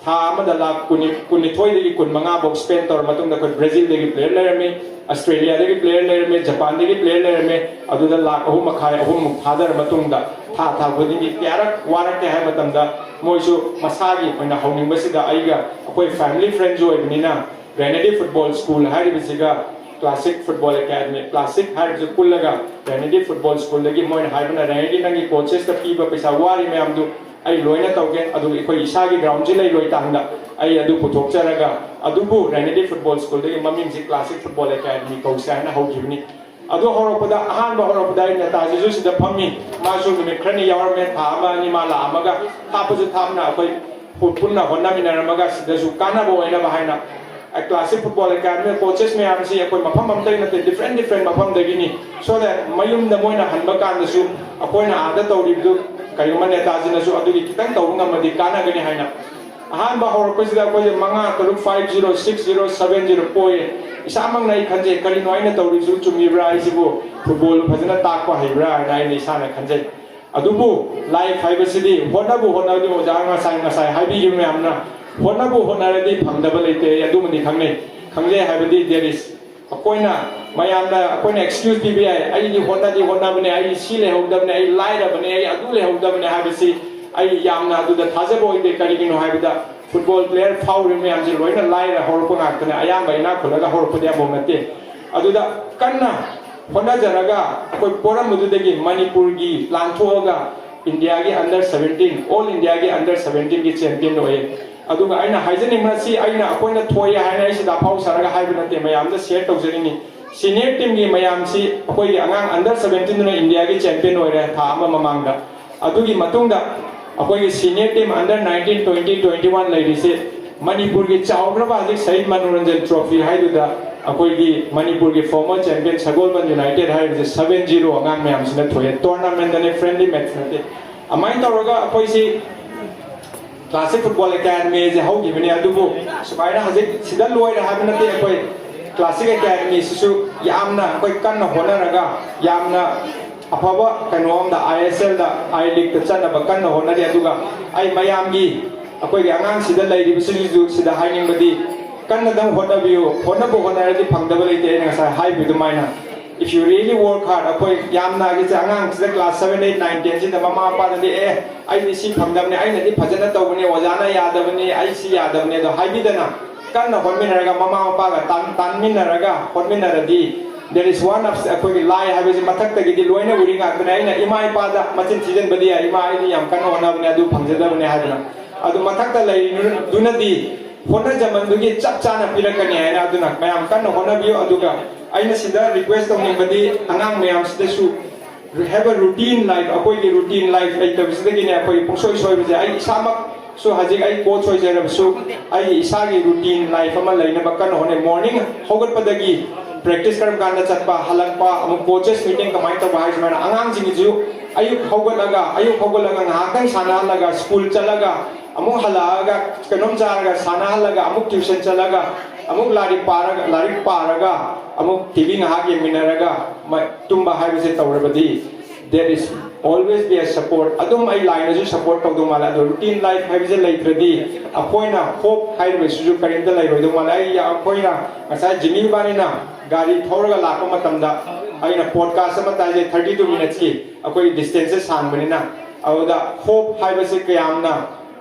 ꯊꯥ ꯑꯃꯗ ꯂꯥꯛ ꯀꯨꯟꯅꯤꯊꯣꯏꯗꯒꯤ ꯀꯨꯟꯃꯉꯥ ꯐꯥꯎ ꯁ꯭ꯄꯦꯟ ꯇꯧꯔ ꯃꯇꯨꯡꯗ ꯑꯩꯈꯣꯏ ꯕ꯭ꯔꯥꯖꯤꯜꯗꯒꯤ ꯄ꯭ꯂꯦꯌꯔ ꯂꯩꯔꯝꯃꯤ, ꯑꯁꯇ꯭ꯔꯦꯂꯤꯌꯥꯗꯒꯤ ꯄ꯭ꯂꯦꯌꯔ ꯂꯩꯔꯝꯃꯤ, ꯖꯄꯥꯟꯗꯒꯤ ꯄ꯭ꯂꯦꯌꯔ ꯂꯩꯔꯝꯃꯤ꯫ ꯑꯗꯨꯗ ꯂꯥꯛ ꯑꯍꯨꯝ ꯃꯈꯥꯏ ꯑꯍꯨꯝꯃꯨꯛ ꯊꯥꯗꯔ ꯃꯇꯨꯡꯗ ꯊꯥ ꯊꯥ ꯈꯨꯗꯤꯡꯒꯤ ꯀꯌꯥꯔꯛ ꯋꯥꯔꯛꯀꯦ ꯍꯥꯏꯕ ꯃꯇꯝꯗ ꯃꯣꯏꯁꯨ ꯃꯁꯥꯒꯤ ꯑꯣꯏꯅ ꯍꯧꯅꯤꯡꯕꯁꯤꯗ ꯑꯩꯒ ꯑꯩꯈꯣꯏ ꯐꯦꯃꯤꯂꯤ ꯐ꯭ꯔꯦꯟꯁꯨ ꯑꯣꯏꯕꯅꯤꯅ ꯔꯦꯅꯦꯗꯤ ꯐꯨꯠꯕꯣꯜ ꯁ꯭ꯀꯨꯜ ꯍꯥꯏꯔꯤꯕꯁꯤꯒ ꯀ꯭ꯂꯥꯁꯤꯛ ꯐꯨꯠꯕꯣꯜ ꯑꯦꯀꯥꯗꯃꯤ, ꯀ꯭ꯂꯥꯁꯤꯛ ꯍꯥꯏꯔꯤꯕꯁꯤ ꯄꯨꯜꯂꯒ ꯔꯦꯅꯦꯗꯤ ꯐꯨꯠꯕꯣꯜ ꯁ꯭ꯀꯨꯜꯗꯒꯤ ꯃꯣꯏꯅ ꯍꯥꯏꯕꯅ, "ꯔꯦꯅꯦꯗꯤ, ꯅꯪꯒꯤ ꯀꯣꯆꯦꯁꯇ ꯄꯤꯕ ꯄꯩꯁꯥ ꯋꯥꯔꯤ ꯃꯌꯥꯝꯗꯨ ꯑꯩ ꯂꯣꯏꯅ ꯇꯧꯒꯦ, ꯑꯗꯨꯒ ꯑꯩꯈꯣꯏ ꯏꯁꯥꯒꯤ ꯒ꯭ꯔꯥꯎꯟꯁꯤ ꯂꯩꯔꯣꯏ ꯇꯥꯡꯗ ꯑꯩ ꯑꯗꯨ ꯄꯨꯊꯣꯛꯆꯔꯒ ꯑꯗꯨꯕꯨ ꯔꯦꯅꯦꯗꯤ ꯐꯨꯠꯕꯣꯜ ꯁ꯭ꯀꯨꯜꯗꯒꯤ ꯃꯃꯤꯡꯁꯤ ꯀ꯭ꯂꯥꯁꯤꯛ ꯐꯨꯠꯕꯣꯜ ꯑꯦꯀꯥꯗꯃꯤ ꯀꯧꯁꯦ" ꯍꯥꯏꯅ ꯍꯧꯈꯤꯕꯅꯤ꯫ ꯑꯗꯨ ꯍꯧꯔꯛꯄꯗ, ꯑꯍꯥꯟꯕ ꯍꯧꯔꯛꯄꯗ ꯑꯩ ꯅꯦꯇꯥꯖꯤꯁꯨ ꯁꯤꯗ ꯐꯝꯃꯤ, ꯃꯥꯁꯨ ꯅꯨꯃꯤꯠ ꯈꯔꯅꯤ ꯌꯥꯎꯔꯝꯃꯦ, ꯊꯥ ꯑꯃ ꯑꯅꯤ ꯃꯥ ꯂꯥꯛꯑꯝꯃꯒ ꯊꯥꯞꯄꯁꯨ ꯊꯥꯞꯅ ꯑꯩꯈꯣꯏ ꯄꯨꯟꯅ ꯍꯣꯠꯅꯃꯤꯟꯅꯔꯝꯃꯒ ꯁꯤꯗꯁꯨ ꯀꯥꯟꯅꯕ ꯑꯣꯏꯅꯕ ꯍꯥꯏꯅ ꯀ꯭ꯂꯥꯁꯤꯛ ꯐꯨꯠꯕꯣꯜ ꯑꯦꯀꯥꯗꯃꯤ ꯀꯣꯆꯦꯁ ꯃꯌꯥꯝꯁꯤ ꯑꯩꯈꯣꯏ ꯃꯐꯝ ꯑꯃꯠꯇꯒꯤ ꯅꯠꯇꯦ, ꯗꯤꯐ꯭ꯔꯦꯟ ꯗꯤꯐ꯭ꯔꯦꯟ ꯃꯐꯝꯗꯒꯤꯅꯤ꯫ So that ꯃꯌꯨꯝꯗ ꯃꯣꯏꯅ ꯍꯟꯕ ꯀꯥꯟꯗꯁꯨ ꯑꯩꯈꯣꯏꯅ ꯑꯥꯗ ꯇꯧꯔꯤꯕꯗꯨ ꯀꯔꯤꯒꯨꯝꯕ ꯅꯦꯇꯥꯖꯤꯅꯁꯨ ꯑꯗꯨꯒꯤ ꯈꯤꯇꯪ ꯇꯧꯕ ꯉꯝꯃꯗꯤ ꯀꯥꯟꯅꯒꯅꯤ ꯍꯥꯏꯅ꯫ ꯑꯍꯥꯟꯕ ꯍꯧꯔꯛꯄꯁꯤꯗ ꯑꯩꯈꯣꯏꯁꯦ ꯃꯉꯥ ꯇꯔꯨꯛ, five zero, six zero, seven zero ꯄꯣꯏꯌꯦ꯫ ꯏꯁꯥꯃꯛꯅ ꯑꯩ ꯈꯟꯖꯩ, "ꯀꯔꯤꯅꯣ ꯑꯩꯅ ꯇꯧꯔꯤꯁꯤꯕꯨ ꯆꯨꯝꯃꯤꯕ꯭ꯔꯥ? ꯑꯩꯁꯤꯕꯨ ꯐꯨꯠꯕꯣꯜ ꯐꯖꯅ ꯇꯥꯛꯄ ꯍꯩꯕ꯭ꯔꯥ?" ꯍꯥꯏꯅ ꯑꯩꯅ ꯏꯁꯥꯅ ꯈꯟꯖꯩ꯫ ꯑꯗꯨꯕꯨ ꯂꯥꯏꯐ ꯍꯥꯏꯕꯁꯤꯗꯤ ꯍꯣꯠꯅꯕꯨ ꯍꯣꯠꯅꯔꯗꯤ, ꯑꯣꯖꯥ ꯉꯁꯥꯏ, ꯉꯁꯥꯏ ꯍꯥꯏꯕꯤꯈꯤꯕ ꯃꯌꯥꯝꯅ, ꯍꯣꯠꯅꯕꯨ ꯍꯣꯠꯅꯔꯗꯤ ꯐꯪꯗꯕ ꯂꯩꯇꯦ, ꯑꯩ ꯑꯗꯨꯃꯗꯤ ꯈꯪꯅꯩ꯫ ꯈꯪꯖꯩ ꯍꯥꯏꯕꯗꯤ there is, ꯑꯩꯈꯣꯏꯅ ꯃꯌꯥꯝꯅ ꯑꯩꯈꯣꯏꯅ excuse ꯄꯤꯕ ꯌꯥꯏ, "ꯑꯩꯗꯤ ꯍꯣꯠꯅꯗꯤ ꯍꯣꯠꯅꯕꯅꯦ, ꯑꯩ ꯁꯤ ꯂꯩꯍꯧꯗꯕꯅꯦ, ꯑꯩ ꯂꯥꯏꯔꯕꯅꯦ, ꯑꯩ ꯑꯗꯨ ꯂꯩꯍꯧꯗꯕꯅꯦ" ꯍꯥꯏꯕꯁꯤ ꯑꯩ ꯌꯥꯝꯅ ꯑꯗꯨꯗ ꯊꯥꯖꯕ ꯑꯣꯏꯗꯦ꯫ ꯀꯔꯤꯒꯤꯅꯣ ꯍꯥꯏꯕꯗ football player ꯐꯥꯎꯔꯤꯕ ꯃꯌꯥꯝꯁꯦ ꯂꯣꯏꯅ ꯂꯥꯏꯔ ꯍꯧꯔꯛꯄ ꯉꯥꯛꯇꯅꯦ, ꯑꯌꯥꯝꯕ ꯏꯅꯥꯛ ꯈꯨꯜꯂꯒ ꯍꯧꯔꯛꯄꯗꯤ ꯑꯃꯐꯥꯎ ꯅꯠꯇꯦ꯫ ꯑꯗꯨꯗ ꯀꯟꯅ ꯍꯣꯠꯅꯖꯔꯒ ꯑꯩꯈꯣꯏ ꯄꯣꯔꯝꯕꯗꯨꯗꯒꯤ ꯃꯅꯤꯄꯨꯔꯒꯤ ꯂꯥꯟꯊꯣꯛꯑꯒ ꯏꯟꯗꯤꯌꯥꯒꯤ under seventeen, all Indiaꯒꯤ under seventeenꯒꯤ champion ꯑꯣꯏꯌꯦ꯫ ꯑꯗꯨꯒ ꯑꯩꯅ ꯍꯥꯏꯖꯅꯤꯡꯕ ꯑꯁꯤ, ꯑꯩꯅ, ꯑꯩꯈꯣꯏꯅ ꯊꯣꯛꯑꯦ ꯍꯥꯏꯅ ꯑꯩ ꯁꯤꯗ ꯑꯐꯥꯎ ꯁꯥꯔꯒ ꯍꯥꯏꯕ ꯅꯠꯇꯦ, ꯃꯌꯥꯝꯗ share ꯇꯧꯖꯔꯤꯅꯤ꯫ Senior teamꯒꯤ ꯃꯌꯥꯝꯁꯤ ꯑꯩꯈꯣꯏꯒꯤ ꯑꯉꯥꯡ under seventeenꯗꯨꯅ ꯏꯟꯗꯤꯌꯥꯒꯤ champion ꯑꯣꯏꯔꯦ ꯊꯥ ꯑꯃ ꯃꯃꯥꯡꯗ꯫ ꯑꯗꯨꯒꯤ ꯃꯇꯨꯡꯗ ꯑꯩꯈꯣꯏꯒꯤ senior team under nineteen, twenty, twenty-one ꯂꯩꯔꯤꯁꯦ ꯃꯅꯤꯄꯨꯔꯒꯤ ꯆꯥꯎꯈ꯭ꯔꯕ ꯍꯧꯖꯤꯛ ꯁꯍꯤꯗ ꯃꯅꯣꯔꯟꯖꯟ trophy ꯍꯥꯏꯗꯨꯗ ꯑꯩꯈꯣꯏꯒꯤ ꯃꯅꯤꯄꯨꯔꯒꯤ former champion ꯁꯒꯣꯜꯕꯟ United ꯍꯥꯏꯔꯤꯁꯦ seven zero ꯑꯉꯥꯡ ꯃꯌꯥꯝꯁꯤꯅ ꯊꯣꯛꯑꯦ꯫ Tournamentꯅꯦ, friendly match ꯅꯠꯇꯦ꯫ ꯑꯗꯨꯃꯥꯏꯅ ꯇꯧꯔꯒ ꯑꯩꯈꯣꯏꯁꯤ Classic Football Academyꯁꯦ ꯍꯧꯈꯤꯕꯅꯤ꯫ ꯑꯗꯨꯕꯨ ꯁꯨꯃꯥꯏꯅ ꯍꯧꯖꯤꯛ ꯁꯤꯗ ꯂꯣꯏꯔꯦ ꯍꯥꯏꯕ ꯅꯠꯇꯦ꯫ ꯑꯩꯈꯣꯏ Classic Academyꯁꯤꯁꯨ ꯌꯥꯝꯅ ꯑꯩꯈꯣꯏ ꯀꯟꯅ ꯍꯣꯠꯅꯔꯒ ꯌꯥꯝꯅ ꯑꯐꯕ ꯀꯩꯅꯣ ꯑꯝꯗ, ISLꯗ, I Leagueꯇ ꯆꯠꯅꯕ ꯀꯟꯅ ꯍꯣꯠꯅꯔꯤ꯫ ꯑꯗꯨꯒ ꯑꯩ ꯃꯌꯥꯝꯒꯤ, ꯑꯩꯈꯣꯏꯒꯤ ꯑꯉꯥꯡꯁꯤꯗ ꯂꯩꯔꯤꯕꯁꯤꯡꯁꯤꯁꯨ ꯁꯤꯗ ꯍꯥꯏꯅꯤꯡꯕꯗꯤ, ꯀꯟꯅꯗꯪ ꯍꯣꯠꯅꯕꯤꯌꯨ, ꯍꯣꯠꯅꯕꯨ ꯍꯣꯠꯅꯔꯗꯤ ꯐꯪꯗꯕ ꯂꯩꯇꯦ꯫ ꯑꯩꯅ ꯉꯁꯥꯏ ꯍꯥꯏꯕ ꯑꯗꯨꯃꯥꯏꯅ, if you really work hard, ꯑꯩꯈꯣꯏ ꯌꯥꯝꯅ ꯑꯉꯥꯡꯁꯤꯗ class seven, eight, nine, tenꯁꯤꯗ ꯃꯃꯥ ꯃꯄꯥꯗꯗꯤ, "ꯑꯦ, ꯑꯩꯗꯤ ꯁꯤ ꯐꯪꯗꯕꯅꯤ, ꯑꯩꯅꯗꯤ ꯐꯖꯅ ꯇꯧꯕꯅꯤ, ꯑꯣꯖꯥꯅ ꯌꯥꯗꯕꯅꯤ, ꯑꯩ ꯁꯤ ꯌꯥꯗꯕꯅꯤ" ꯑꯗꯣ ꯍꯥꯏꯕꯤꯗꯅ, ꯀꯟꯅ ꯍꯣꯠꯃꯤꯟꯅꯔꯒ ꯃꯃꯥ ꯃꯄꯥꯒ ꯇꯥꯟ-, ꯇꯥꯟꯃꯤꯟꯅꯔꯒ ꯍꯣꯠꯃꯤꯟꯅꯔꯗꯤ, there is one of, ꯑꯩꯈꯣꯏꯒꯤ ꯂꯥꯏ ꯍꯥꯏꯕꯁꯤ ꯃꯊꯛꯇꯒꯤꯗꯤ ꯂꯣꯏꯅ ꯎꯔꯤ ꯉꯥꯛꯇꯅꯤ꯫ ꯑꯩꯅ ꯏꯃꯥ ꯏꯄꯥꯗ ꯃꯆꯤꯟ ꯊꯤꯖꯤꯟꯕꯗꯤ ꯌꯥꯏ, "ꯏꯃꯥ, ꯑꯩꯗꯤ ꯌꯥꯝ ꯀꯟꯅ ꯍꯣꯠꯅꯕꯅꯦ, ꯑꯗꯨ ꯐꯪꯖꯗꯕꯅꯦ" ꯍꯥꯏꯗꯅ꯫ ꯑꯗꯨ ꯃꯊꯛꯇ ꯂꯩꯔꯤꯗꯨꯅꯗꯤ ꯍꯣꯠꯅꯖꯃꯟꯗꯨꯒꯤ ꯆꯞ ꯆꯥꯅ ꯄꯤꯔꯛꯀꯅꯤ ꯍꯥꯏꯅ꯫ ꯑꯗꯨꯅ ꯃꯌꯥꯝ ꯀꯟꯅ ꯍꯣꯠꯅꯕꯤꯌꯨ꯫ ꯑꯗꯨꯒ ꯑꯩꯅ ꯁꯤꯗ request ꯇꯧꯅꯤꯡꯕꯗꯤ, ꯑꯉꯥꯡ ꯃꯌꯥꯝꯁꯤꯗꯁꯨ have a routine life, ꯑꯩꯈꯣꯏꯒꯤ routine life ꯂꯩꯇꯕꯁꯤꯗꯒꯤꯅꯦ ꯑꯩꯈꯣꯏ ꯄꯨꯡꯁꯣꯏ ꯁꯣꯏꯕꯁꯦ꯫ ꯑꯩ ꯏꯁꯥꯃꯛꯁꯨ ꯍꯧꯖꯤꯛ ꯑꯩ coach ꯑꯣꯏꯖꯔꯕꯁꯨ ꯑꯩꯒꯤ ꯏꯁꯥꯒꯤ routine life ꯑꯃ ꯂꯩꯅꯕ ꯀꯟꯅ ꯍꯣꯠꯅꯩ꯫ Morning ꯍꯧꯒꯠꯄꯗꯒꯤ practice ꯀꯔꯝ ꯀꯥꯟꯗ ꯆꯠꯄ, ꯍꯜꯂꯛꯄ, ꯑꯃꯨꯛ coaches meeting ꯀꯃꯥꯏꯅ ꯇꯧꯕ ꯍꯥꯏ, ꯁꯨꯃꯥꯏꯅ ꯑꯉꯥꯡꯁꯤꯡꯒꯤꯁꯨ ꯑꯌꯨꯛ ꯍꯧꯒꯠꯂꯒ, ꯑꯌꯨꯛ ꯍꯧꯒꯠꯂꯒ ꯉꯥꯏꯍꯥꯛꯇꯪ ꯁꯥꯟꯅꯍꯜꯂꯒ, school ꯆꯠꯂꯒ, ꯑꯃꯨꯛ ꯍꯜꯂꯛꯑꯒ ꯀꯩꯅꯣꯝ ꯆꯥꯔꯒ, ꯁꯥꯟꯅꯍꯜꯂꯒ, ꯑꯃꯨꯛ tuition ꯆꯠꯂꯒ, ꯑꯃꯨꯛ ꯂꯥꯏꯔꯤꯛ ꯄꯥꯔꯒ, ꯂꯥꯏꯔꯤꯛ ꯄꯥꯔꯒ, ꯑꯃꯨꯛ TV ꯉꯥꯏꯍꯥꯛ ꯌꯦꯡꯃꯤꯟꯅꯔꯒ, ꯃ-, ꯇꯨꯝꯕ ꯍꯥꯏꯕꯁꯦ ꯇꯧꯔꯕꯗꯤ, there is Always be a support. ꯑꯗꯨꯝ ꯑꯩ ꯂꯥꯏꯅꯁꯨ ꯁꯞꯄꯣꯔꯠ ꯇꯧꯗꯧ ꯃꯥꯜꯂꯦ꯫ ꯑꯗꯣ ꯔꯨꯇꯤꯟ ꯂꯥꯏꯐ ꯍꯥꯏꯕꯁꯦ ꯂꯩꯇ꯭ꯔꯗꯤ ꯑꯩꯈꯣꯏꯅ ꯍꯣꯞ ꯍꯥꯏꯔꯤꯕꯁꯤꯁꯨ ꯀꯔꯤꯝꯇ ꯂꯩꯔꯣꯏꯗꯧ ꯃꯥꯜꯂꯦ꯫ ꯑꯩ ꯑꯩꯈꯣꯏꯅ ꯉꯁꯥꯏ ꯖꯤꯃꯤ ꯏꯕꯥꯅꯤꯅ ꯒꯥꯔꯤ ꯊꯧꯔꯒ ꯂꯥꯛꯄ ꯃꯇꯝꯗ ꯑꯩꯅ ꯄꯣꯗꯀꯥꯁ ꯑꯃ ꯇꯥꯏꯖꯩ, ꯊꯥꯔꯇꯤ ꯇꯨ ꯃꯤꯅꯠꯁꯀꯤ, ꯑꯩꯈꯣꯏꯒꯤ ꯗꯤꯁꯇꯦꯟꯁꯁꯦ ꯁꯥꯡꯕꯅꯤꯅ꯫ ꯑꯗꯨꯗ ꯍꯣꯞ ꯍꯥꯏꯕꯁꯤ ꯀꯌꯥꯝꯅ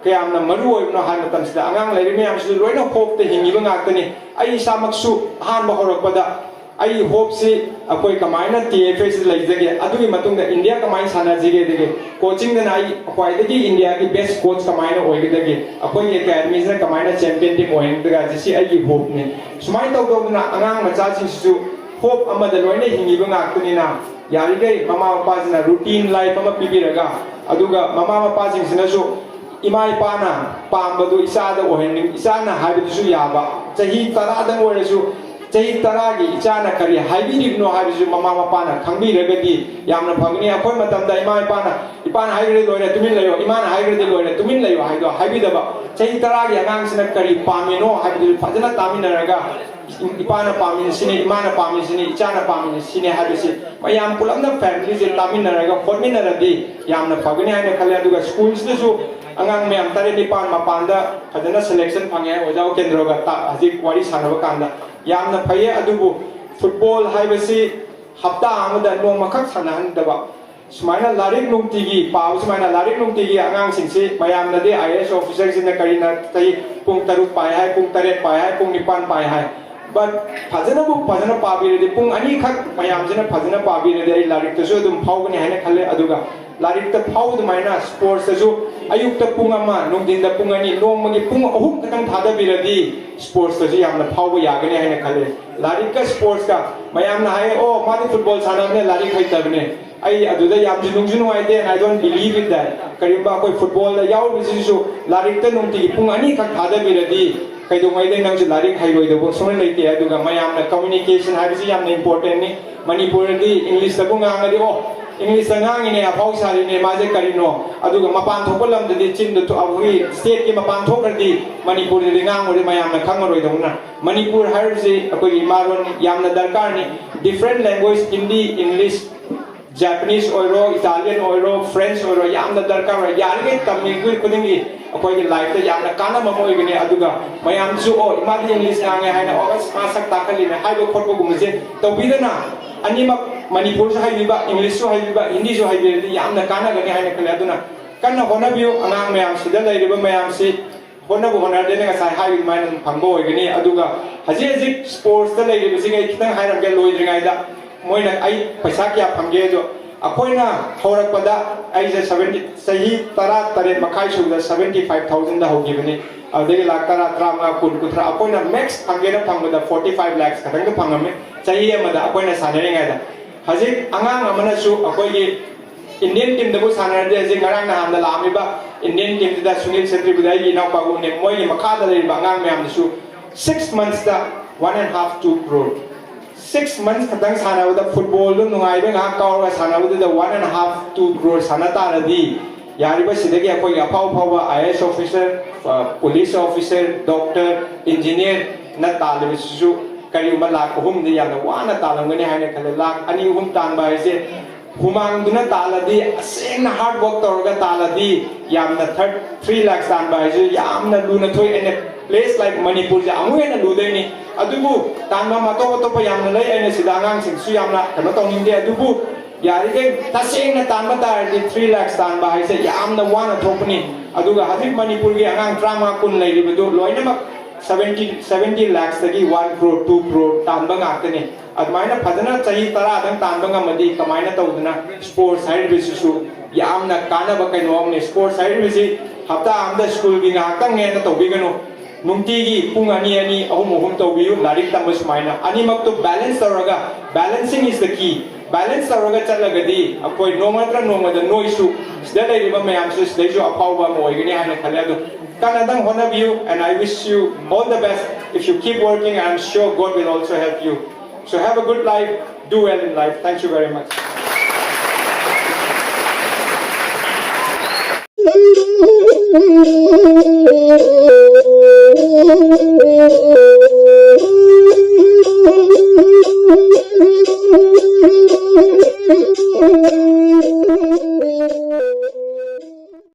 ꯀꯌꯥꯝꯅ ꯃꯔꯨ ꯑꯣꯏꯕꯅꯣ ꯍꯥꯏꯕ ꯃꯇꯝꯁꯤꯗ ꯑꯉꯥꯡ ꯂꯩꯔꯤꯕ ꯃꯌꯥꯝꯁꯤꯁꯨ ꯂꯣꯏꯅ ꯍꯣꯞꯇ ꯍꯤꯡꯉꯤꯕ ꯉꯥꯛꯇꯅꯤ꯫ ꯑꯩ ꯏꯁꯥꯃꯛꯁꯨ ꯑꯍꯥꯟꯕ ꯍꯧꯔꯛꯄꯗ ꯑꯩꯒꯤ ꯍꯣꯞꯁꯤ ꯑꯩꯈꯣꯏ ꯀꯃꯥꯏꯅ ꯇꯤ ꯑꯦꯐ ꯑꯦꯁ ꯂꯩꯖꯒꯦ, ꯑꯗꯨꯒꯤ ꯃꯇꯨꯡꯗ ꯏꯟꯗꯤꯌꯥ ꯀꯃꯥꯏꯅ ꯁꯥꯟꯅꯁꯤꯒꯦ, ꯑꯗꯒꯤ ꯀꯣꯆꯤꯡꯗꯅ ꯑꯩ ꯈ꯭ꯋꯥꯏꯗꯒꯤ ꯏꯟꯗꯤꯌꯥꯒꯤ ꯕꯦꯁ ꯀꯣꯆ ꯀꯃꯥꯏꯅ ꯑꯣꯏꯒꯗꯒꯦ, ꯑꯩꯈꯣꯏꯒꯤ ꯑꯦꯀꯥꯗꯃꯤꯁꯤꯅ ꯀꯃꯥꯏꯅ ꯆꯦꯝꯄꯤꯌꯟ ꯇꯤꯝ ꯑꯣꯏꯍꯟꯒꯗꯒꯦ, ꯁꯤ ꯑꯩꯒꯤ ꯍꯣꯞꯅꯤ꯫ ꯁꯨꯃꯥꯏꯅ ꯇꯧ ꯇꯧꯗꯅ ꯑꯉꯥꯡ ꯃꯆꯥꯁꯤꯡꯁꯤꯁꯨ ꯍꯣꯞ ꯑꯃꯗ ꯂꯣꯏꯅ ꯍꯤꯡꯉꯤꯕ ꯉꯥꯛꯇꯅꯤꯅ, ꯌꯥꯔꯤꯈꯩ ꯃꯃꯥ ꯃꯄꯥꯁꯤꯅ ꯔꯨꯇꯤꯟ ꯂꯥꯏꯐ ꯑꯃ ꯄꯤꯕꯤꯔꯒ, ꯑꯗꯨꯒ ꯃꯃꯥ ꯃꯄꯥꯁꯤꯡꯁꯤꯅꯁꯨ ꯏꯃꯥ ꯏꯄꯥꯅ ꯄꯥꯝꯕꯗꯨ ꯏꯆꯥꯗ ꯑꯣꯏꯍꯟꯅꯤꯡ, ꯏꯆꯥꯅ ꯍꯥꯏꯕꯗꯨꯁꯨ ꯌꯥꯕ, ꯆꯍꯤ ꯇꯔꯥꯗꯪ ꯑꯣꯏꯔꯁꯨ ꯆꯍꯤ ꯇꯔꯥꯒꯤ ꯏꯆꯥꯅ ꯀꯔꯤ ꯍꯥꯏꯕꯤꯔꯤꯕꯅꯣ ꯍꯥꯏꯕꯁꯤꯁꯨ ꯃꯃꯥ ꯃꯄꯥꯅ ꯈꯪꯕꯤꯔꯒꯗꯤ ꯌꯥꯝꯅ ꯐꯒꯅꯤ꯫ ꯑꯩꯈꯣꯏ ꯃꯇꯝꯗ ꯏꯃꯥ ꯏꯄꯥꯅ, "ꯏꯄꯥꯅ ꯍꯥꯏꯈ꯭ꯔꯗꯤ ꯂꯣꯏꯔꯦ, ꯇꯨꯃꯤꯟ ꯂꯩꯌꯣ, ꯏꯃꯥꯅ ꯍꯥꯏꯈ꯭ꯔꯗꯤ ꯂꯣꯏꯔꯦ, ꯇꯨꯃꯤꯟ ꯂꯩꯌꯣ" ꯍꯥꯏꯗꯣ ꯍꯥꯏꯕꯤꯗꯕ, ꯆꯍꯤ ꯇꯔꯥꯒꯤ ꯑꯉꯥꯡꯁꯤꯅ ꯀꯔꯤ ꯄꯥꯝꯃꯤꯅꯣ ꯍꯥꯏꯕꯗꯨꯁꯨ ꯐꯖꯅ ꯇꯥꯃꯤꯟꯅꯔꯒ, ꯏꯄꯥꯅ ꯄꯥꯝꯃꯤꯁꯤꯅꯤ, ꯏꯃꯥꯅ ꯄꯥꯝꯃꯤꯁꯤꯅꯤ, ꯏꯆꯥꯅ ꯄꯥꯝꯃꯤꯁꯤꯅꯤ ꯍꯥꯏꯕꯁꯤ ꯃꯌꯥꯝ ꯄꯨꯂꯞꯅ ꯐꯦꯃꯤꯂꯤꯁꯦ ꯇꯥꯃꯤꯟꯅꯔꯒ ꯍꯣꯠꯃꯤꯟꯅꯔꯗꯤ ꯌꯥꯝꯅ ꯐꯒꯅꯤ ꯍꯥꯏꯅ ꯈꯜꯂꯦ꯫ ꯑꯗꯨꯒ ꯁ꯭ꯀꯨꯜꯁꯤꯗꯁꯨ ꯑꯉꯥꯡ ꯃꯌꯥꯝ ꯇꯔꯦꯠ ꯅꯤꯄꯥꯜ ꯃꯄꯥꯟꯗ ꯐꯖꯅ ꯁꯦꯂꯦꯛꯁꯟ ꯐꯪꯉꯦ, ꯑꯣꯖꯥ ꯎꯄꯦꯟꯗ꯭ꯔꯣꯒ ꯇꯥ-, ꯍꯧꯖꯤꯛ ꯋꯥꯔꯤ ꯁꯥꯟꯅꯕ ꯀꯥꯟꯗ꯫ ꯌꯥꯝꯅ ꯐꯩꯌꯦ꯫ ꯑꯗꯨꯕꯨ ꯐꯨꯠꯕꯣꯜ ꯍꯥꯏꯕꯁꯤ ꯍꯞꯇꯥ ꯑꯃꯗ ꯅꯣꯡꯃꯈꯛ ꯁꯥꯟꯅꯍꯟꯗꯕ, ꯁꯨꯃꯥꯏꯅ ꯂꯥꯏꯔꯤꯛ ꯅꯨꯡꯇꯤꯒꯤ ꯄꯥꯕ, ꯁꯨꯃꯥꯏꯅ ꯂꯥꯏꯔꯤꯛ ꯅꯨꯡꯇꯤꯒꯤ ꯑꯉꯥꯡꯁꯤꯡꯁꯤ, ꯃꯌꯥꯝꯅꯗꯤ ꯑꯥꯏ ꯑꯦ ꯑꯦꯁ ꯑꯣꯐꯤꯁꯔꯁꯤꯡꯅ ꯀꯔꯤꯅ ꯆꯍꯤ ꯄꯨꯡ ꯇꯔꯨꯛ ꯄꯥꯏ ꯍꯥꯏ, ꯄꯨꯡ ꯇꯔꯦꯠ ꯄꯥꯏ ꯍꯥꯏ, ꯄꯨꯡ ꯅꯤꯄꯥꯟ ꯄꯥꯏ ꯍꯥꯏ꯫ But ꯐꯖꯅꯕꯨ ꯐꯖꯅ ꯄꯥꯕꯤꯔꯗꯤ, ꯄꯨꯡ ꯑꯅꯤꯈꯛ ꯃꯌꯥꯝꯁꯤꯅ ꯐꯖꯅ ꯄꯥꯕꯤꯔꯗꯤ ꯑꯩ ꯂꯥꯏꯔꯤꯛꯇꯁꯨ ꯑꯗꯨꯝ ꯐꯥꯎꯒꯅꯤ ꯍꯥꯏꯅ ꯈꯜꯂꯦ꯫ ꯑꯗꯨꯒ ꯂꯥꯏꯔꯤꯛꯇ ꯐꯥꯎꯕ ꯑꯗꯨꯃꯥꯏꯅ ꯁ꯭ꯄꯣꯔꯠꯁꯇꯁꯨ ꯑꯌꯨꯛꯇ ꯄꯨꯡ ꯑꯃ, ꯅꯨꯡꯊꯤꯟꯗ ꯄꯨꯡ ꯑꯅꯤ, ꯅꯣꯡꯃꯒꯤ ꯄꯨꯡ ꯑꯍꯨꯝ ꯈꯛꯇꯪ ꯊꯥꯗꯕꯤꯔꯗꯤ ꯁ꯭ꯄꯣꯔꯠꯁꯇꯁꯨ ꯌꯥꯝꯅ ꯐꯥꯎꯕ ꯌꯥꯒꯅꯤ ꯍꯥꯏꯅ ꯈꯜꯂꯦ꯫ ꯂꯥꯏꯔꯤꯛꯀ ꯁ꯭ꯄꯣꯔꯠꯁꯀ, ꯃꯌꯥꯝꯅ ꯍꯥꯏ, "ꯑꯣ, ꯃꯥꯗꯤ ꯐꯨꯠꯕꯣꯜ ꯁꯥꯟꯅꯕꯅꯦ, ꯂꯥꯏꯔꯤꯛ ꯍꯩꯇꯕꯅꯦ"꯫ ꯑꯩ ꯑꯗꯨꯗ ꯌꯥꯝꯁꯨ ꯅꯨꯡꯁꯨ ꯅꯨꯡꯉꯥꯏꯇꯦ, and I don't believe in that꯫ ꯀꯔꯤꯒꯨꯝꯕ ꯑꯩꯈꯣꯏ ꯐꯨꯠꯕꯣꯜꯗ ꯌꯥꯎꯔꯤꯕꯁꯤꯁꯨ ꯂꯥꯏꯔꯤꯛꯇ ꯅꯨꯡꯇꯤꯒꯤ ꯄꯨꯡ ꯑꯅꯤꯈꯛ ꯊꯥꯗꯕꯤꯔꯗꯤ ꯀꯩꯗꯧꯉꯩꯗꯩ ꯅꯪꯁꯨ ꯂꯥꯏꯔꯤꯛ ꯍꯩꯔꯣꯏꯗꯧꯕ ꯁꯨꯡꯂꯩ ꯂꯩꯇꯦ꯫ ꯑꯗꯨꯒ ꯃꯌꯥꯝꯅ ꯀꯝꯃ꯭ꯌꯨꯅꯤꯀꯦꯁꯟ ꯍꯥꯏꯕꯁꯤ ꯌꯥꯝꯅ ꯏꯝꯄꯣꯔꯇꯦꯟꯅꯤ꯫ ꯃꯅꯤꯄꯨꯔꯗꯗꯤ ꯏꯪꯂꯤꯁꯇꯕꯨ ꯉꯥꯡꯉꯗꯤ, "ꯑꯣ, ꯏꯪꯂꯤꯁꯇ ꯉꯥꯡꯉꯤꯅꯦ, ꯑꯐꯥꯎ ꯁꯥꯔꯤꯅꯦ, ꯃꯥꯁꯦ ꯀꯔꯤꯅꯣ?" ꯑꯗꯨꯒ ꯃꯄꯥꯟ ꯊꯣꯛꯄ ꯂꯝꯗꯗꯤ ꯆꯤꯟꯗ ꯊꯣ-, ꯑꯩꯈꯣꯏꯒꯤ ꯁ꯭ꯇꯦꯠꯀꯤ ꯃꯄꯥꯟ ꯊꯣꯛꯈ꯭ꯔꯗꯤ ꯃꯅꯤꯄꯨꯔꯗꯗꯤ ꯉꯥꯡꯉꯨꯔꯗꯤ ꯃꯌꯥꯝꯅ ꯈꯪꯉꯔꯣꯏꯗꯧꯅ꯫ ꯃꯅꯤꯄꯨꯔ ꯍꯥꯏꯔꯤꯕꯁꯤ ꯑꯩꯈꯣꯏꯒꯤ ꯏꯃꯥꯂꯣꯟ ꯌꯥꯝꯅ ꯗꯔꯀꯥꯔꯅꯤ꯫ Different language, Hindi, English, Japanese ꯑꯣꯏꯔꯣ, Italian ꯑꯣꯏꯔꯣ, French ꯑꯣꯏꯔꯣ, ꯌꯥꯝꯅ ꯗꯔꯀꯥꯔ ꯑꯣꯏ꯫ ꯌꯥꯔꯤꯈꯩ ꯇꯝꯃꯤꯕ ꯈꯨꯗꯤꯡꯒꯤ ꯑꯩꯈꯣꯏꯒꯤ ꯂꯥꯏꯐꯇ ꯌꯥꯝꯅ ꯀꯥꯟꯅꯕ ꯑꯃ ꯑꯣꯏꯒꯅꯤ꯫ ꯑꯗꯨꯒ ꯃꯌꯥꯝꯁꯨ, "ꯑꯣ, ꯏꯃꯥꯗꯤ ꯏꯪꯂꯤꯁ ꯉꯥꯡꯉꯦ" ꯍꯥꯏꯅ, "ꯑꯣ, ꯑꯁ, ꯃꯥ ꯁꯛ ꯇꯥꯛꯍꯜꯂꯤꯅꯦ" ꯍꯥꯏꯕ ꯈꯣꯠꯄꯒꯨꯝꯕꯁꯦ ꯇꯧꯕꯤꯗꯅ, ꯑꯅꯤꯃꯛ, ꯃꯅꯤꯄꯨꯔꯁꯨ ꯍꯩꯕꯤꯕ, ꯏꯪꯂꯤꯁꯁꯨ ꯍꯩꯕꯤꯕ, ꯍꯤꯟꯗꯤꯁꯨ ꯍꯩꯕꯤꯔꯗꯤ ꯌꯥꯝꯅ ꯀꯥꯟꯅꯒꯅꯤ ꯍꯥꯏꯅ ꯈꯜꯂꯦ꯫ ꯑꯗꯨꯅ ꯀꯟꯅ ꯍꯣꯠꯅꯕꯤꯌꯨ꯫ ꯑꯉꯥꯡ ꯃꯌꯥꯝ, ꯁꯤꯗ ꯂꯩꯔꯤꯕ ꯃꯌꯥꯝꯁꯤ ꯍꯣꯠꯅꯕ ꯍꯣꯠꯅꯔꯗꯤ ꯑꯩꯅ ꯉꯁꯥꯏ ꯍꯥꯏꯈꯤꯕ ꯑꯗꯨꯃꯥꯏꯅ ꯑꯗꯨꯝ ꯐꯪꯕ ꯑꯣꯏꯒꯅꯤ꯫ ꯑꯗꯨꯒ ꯍꯧꯖꯤꯛ ꯍꯧꯖꯤꯛ ꯁ꯭ꯄꯣꯔꯠꯁꯇ ꯂꯩꯔꯤꯕꯁꯤꯡ ꯑꯩ ꯈꯤꯇꯪ ꯍꯥꯏꯔꯝꯒꯦ ꯂꯣꯏꯗ꯭ꯔꯤꯉꯩꯗ, ꯃꯣꯏꯅ ꯑꯩ ꯄꯩꯁꯥ ꯀꯌꯥ ꯐꯪꯒꯦ ꯑꯗꯣ, ꯑꯩꯈꯣꯏꯅ ꯍꯧꯔꯛꯄꯗ ꯑꯩꯁꯦ ꯁꯚꯦꯟꯇꯤ, ꯆꯍꯤ ꯇꯔꯥ ꯇꯔꯦꯠ ꯃꯈꯥꯏ ꯁꯨꯕꯗ ꯁꯚꯦꯟꯇꯤ ꯐꯥꯏꯚ ꯊꯥꯎꯖꯟꯗ ꯍꯧꯈꯤꯕꯅꯤ꯫ ꯑꯗꯨꯗꯒꯤ ꯂꯥꯛ ꯇꯔꯥ, ꯇꯔꯥꯃꯉꯥ, ꯀꯨꯟ, ꯀꯨꯟꯊ꯭ꯔꯥ, ꯑꯩꯈꯣꯏꯅ ꯃꯦꯛꯁ ꯐꯪꯒꯦꯅ ꯐꯪꯕꯗ ꯐꯣꯔꯇꯤ ꯐꯥꯏꯚ ꯂꯥꯛꯁ ꯈꯛꯇꯪꯗ ꯐꯪꯉꯝꯃꯤ ꯆꯍꯤ ꯑꯃꯗ ꯑꯩꯈꯣꯏꯅ ꯁꯥꯟꯅꯔꯤꯉꯩꯗ꯫ ꯍꯧꯖꯤꯛ ꯑꯉꯥꯡ ꯑꯃꯅꯁꯨ ꯑꯩꯈꯣꯏꯒꯤ ꯏꯟꯗꯤꯌꯟ ꯇꯤꯝꯗꯕꯨ ꯁꯥꯟꯅꯔꯗꯤ, ꯍꯧꯖꯤꯛ ꯉꯔꯥꯡ ꯅꯍꯥꯟꯗ ꯂꯥꯛꯑꯝꯃꯤꯕ ꯏꯟꯗꯤꯌꯟ ꯇꯤꯝꯗꯨꯗ ꯁꯨꯅꯤꯜ ꯁꯦꯇ꯭ꯔꯤꯕꯨꯗꯤ ꯑꯩꯒꯤ ꯏꯅꯥꯎꯄꯥꯒꯨꯝꯅꯦ, ꯃꯣꯏꯒꯤ ꯃꯈꯥꯗ ꯂꯩꯔꯤꯕ ꯑꯉꯥꯡ ꯃꯌꯥꯝꯗꯨꯁꯨ ꯁꯤꯛꯁ ꯃꯟꯁꯇ one and half two crore, six months ꯈꯛꯇꯪ ꯁꯥꯟꯅꯕꯗ, ꯐꯨꯠꯕꯣꯜꯗꯣ ꯅꯨꯡꯉꯥꯏꯕ ꯉꯥꯏꯍꯥꯛ ꯀꯥꯎꯔꯒ ꯁꯥꯟꯅꯕꯗꯨꯗ one and half two crore ꯁꯥꯟꯅ ꯇꯥꯔꯗꯤ, ꯌꯥꯔꯤꯕꯁꯤꯗꯒꯤ ꯑꯩꯈꯣꯏꯒꯤ ꯑꯐꯥꯎ ꯑꯐꯥꯎꯕ I S officer, police officer, doctor, ꯏꯟꯖꯤꯅꯤꯌꯔꯅ ꯇꯥꯜꯂꯤꯕꯁꯤꯁꯨ ꯀꯔꯤꯒꯨꯝꯕ ꯂꯥꯛ ꯑꯍꯨꯝꯗꯤ ꯌꯥꯝꯅ ꯋꯥꯅ ꯇꯥꯜꯂꯝꯒꯅꯤ ꯍꯥꯏꯅ ꯈꯜꯂꯦ꯫ ꯂꯥꯛ ꯑꯅꯤ ꯑꯍꯨꯝ ꯇꯥꯟꯕ ꯍꯥꯏꯁꯦ ꯍꯨꯃꯥꯡꯗꯨꯅ ꯇꯥꯜꯂꯗꯤ, ꯑꯁꯦꯡꯅ ꯍꯥꯔꯗ ꯋꯥꯔꯛ ꯇꯧꯔꯒ ꯇꯥꯜꯂꯗꯤ, ꯌꯥꯝꯅ ꯊꯥꯔ-, ꯊ꯭ꯔꯤ ꯂꯥꯛꯁ ꯇꯥꯟꯕ ꯍꯥꯏꯁꯦ ꯌꯥꯝꯅ ꯂꯨꯅ ꯊꯣꯛꯑꯦ꯫ ꯑꯩꯅ ꯄ꯭ꯂꯦꯁ ꯂꯥꯏꯛ ꯃꯅꯤꯄꯨꯔꯁꯦ ꯑꯃꯨꯛ ꯍꯦꯟꯅ ꯂꯨꯗꯣꯏꯅꯤ꯫ ꯑꯗꯨꯕꯨ ꯇꯥꯟꯐꯝ ꯑꯇꯣꯞ ꯑꯇꯣꯞꯄ ꯌꯥꯝꯅ ꯂꯩ꯫ ꯑꯩꯅ ꯁꯤꯗ ꯑꯉꯥꯡꯁꯤꯡꯁꯨ ꯌꯥꯝꯅ ꯀꯩꯅꯣ ꯇꯧꯅꯤꯡꯗꯦ꯫ ꯑꯗꯨꯕꯨ ꯌꯥꯔꯤꯈꯩ ꯇꯁꯦꯡꯅ ꯇꯥꯟꯕ ꯇꯥꯔꯗꯤ ꯊ꯭ꯔꯤ ꯂꯥꯛꯁ ꯇꯥꯟꯕ ꯍꯥꯏꯁꯦ ꯌꯥꯝꯅ ꯋꯥꯅ ꯊꯣꯛꯄꯅꯤ꯫ ꯑꯗꯨꯒ ꯍꯧꯖꯤꯛ ꯃꯅꯤꯄꯨꯔꯒꯤ ꯑꯉꯥꯡ ꯇꯔꯥꯃꯉꯥ ꯀꯨꯟ ꯂꯩꯔꯤꯕꯗꯨ ꯂꯣꯏꯅꯃꯛ ꯁꯚꯦꯟꯇꯤ, ꯁꯚꯦꯟꯇꯤ ꯂꯥꯛꯁꯇꯒꯤ ꯋꯥꯟ ꯀ꯭ꯔꯣꯔ, ꯇꯨ ꯀ꯭ꯔꯣꯔ ꯇꯥꯟꯕ ꯉꯥꯛꯇꯅꯤ꯫ ꯑꯗꯨꯃꯥꯏꯅ ꯐꯖꯅ ꯆꯍꯤ ꯇꯔꯥꯗꯪ ꯇꯥꯟꯕ ꯉꯝꯃꯗꯤ ꯀꯃꯥꯏꯅ ꯇꯧꯗꯅ ꯁ꯭ꯄꯣꯔꯠꯁ ꯍꯥꯏꯔꯤꯕꯁꯤꯁꯨ ꯌꯥꯝꯅ ꯀꯥꯟꯅꯕ ꯀꯩꯅꯣ ꯑꯃꯅꯤ꯫ ꯁ꯭ꯄꯣꯔꯠꯁ ꯍꯥꯏꯔꯤꯕꯁꯤ ꯍꯞꯇꯥ ꯑꯃꯗ ꯁ꯭ꯀꯨꯜꯒꯤ ꯉꯥꯏꯍꯥꯛꯇꯪꯅꯦꯅ ꯇꯧꯕꯤꯒꯅꯨ꯫ ꯅꯨꯡꯇꯤꯒꯤ ꯄꯨꯡ ꯑꯅꯤ ꯑꯅꯤ, ꯑꯍꯨꯝ ꯑꯍꯨꯝ ꯇꯧꯕꯤꯌꯨ꯫ ꯂꯥꯏꯔꯤꯛ ꯇꯝꯕ ꯁꯨꯃꯥꯏꯅ ꯑꯅꯤꯃꯛꯇꯨ ꯕꯦꯂꯦꯟꯁ ꯇꯧꯔꯒ, balance is the key꯫ Balance ꯇꯧꯔꯒ ꯆꯠꯂꯒꯗꯤ ꯑꯩꯈꯣꯏ ꯅꯣꯡꯃ ꯅꯠꯇ꯭ꯔ ꯅꯣꯡꯃꯗ ꯅꯣꯏꯁꯨ, ꯁꯤꯗ ꯂꯩꯔꯤꯕ ꯃꯌꯥꯝꯁꯨ ꯁꯤꯗꯩꯁꯨ ꯑꯐꯥꯎꯕ ꯑꯃ ꯑꯣꯏꯒꯅꯤ ꯍꯥꯏꯅ ꯈꯜꯂꯦ꯫ ꯑꯗꯨ ꯀꯟꯅꯗꯪ ꯍꯣꯠꯅꯕꯤꯌꯨ, and I wish you all the best. If you keep working, I'm sure God will also help you. So have a good life, do well in life. Thank you very much.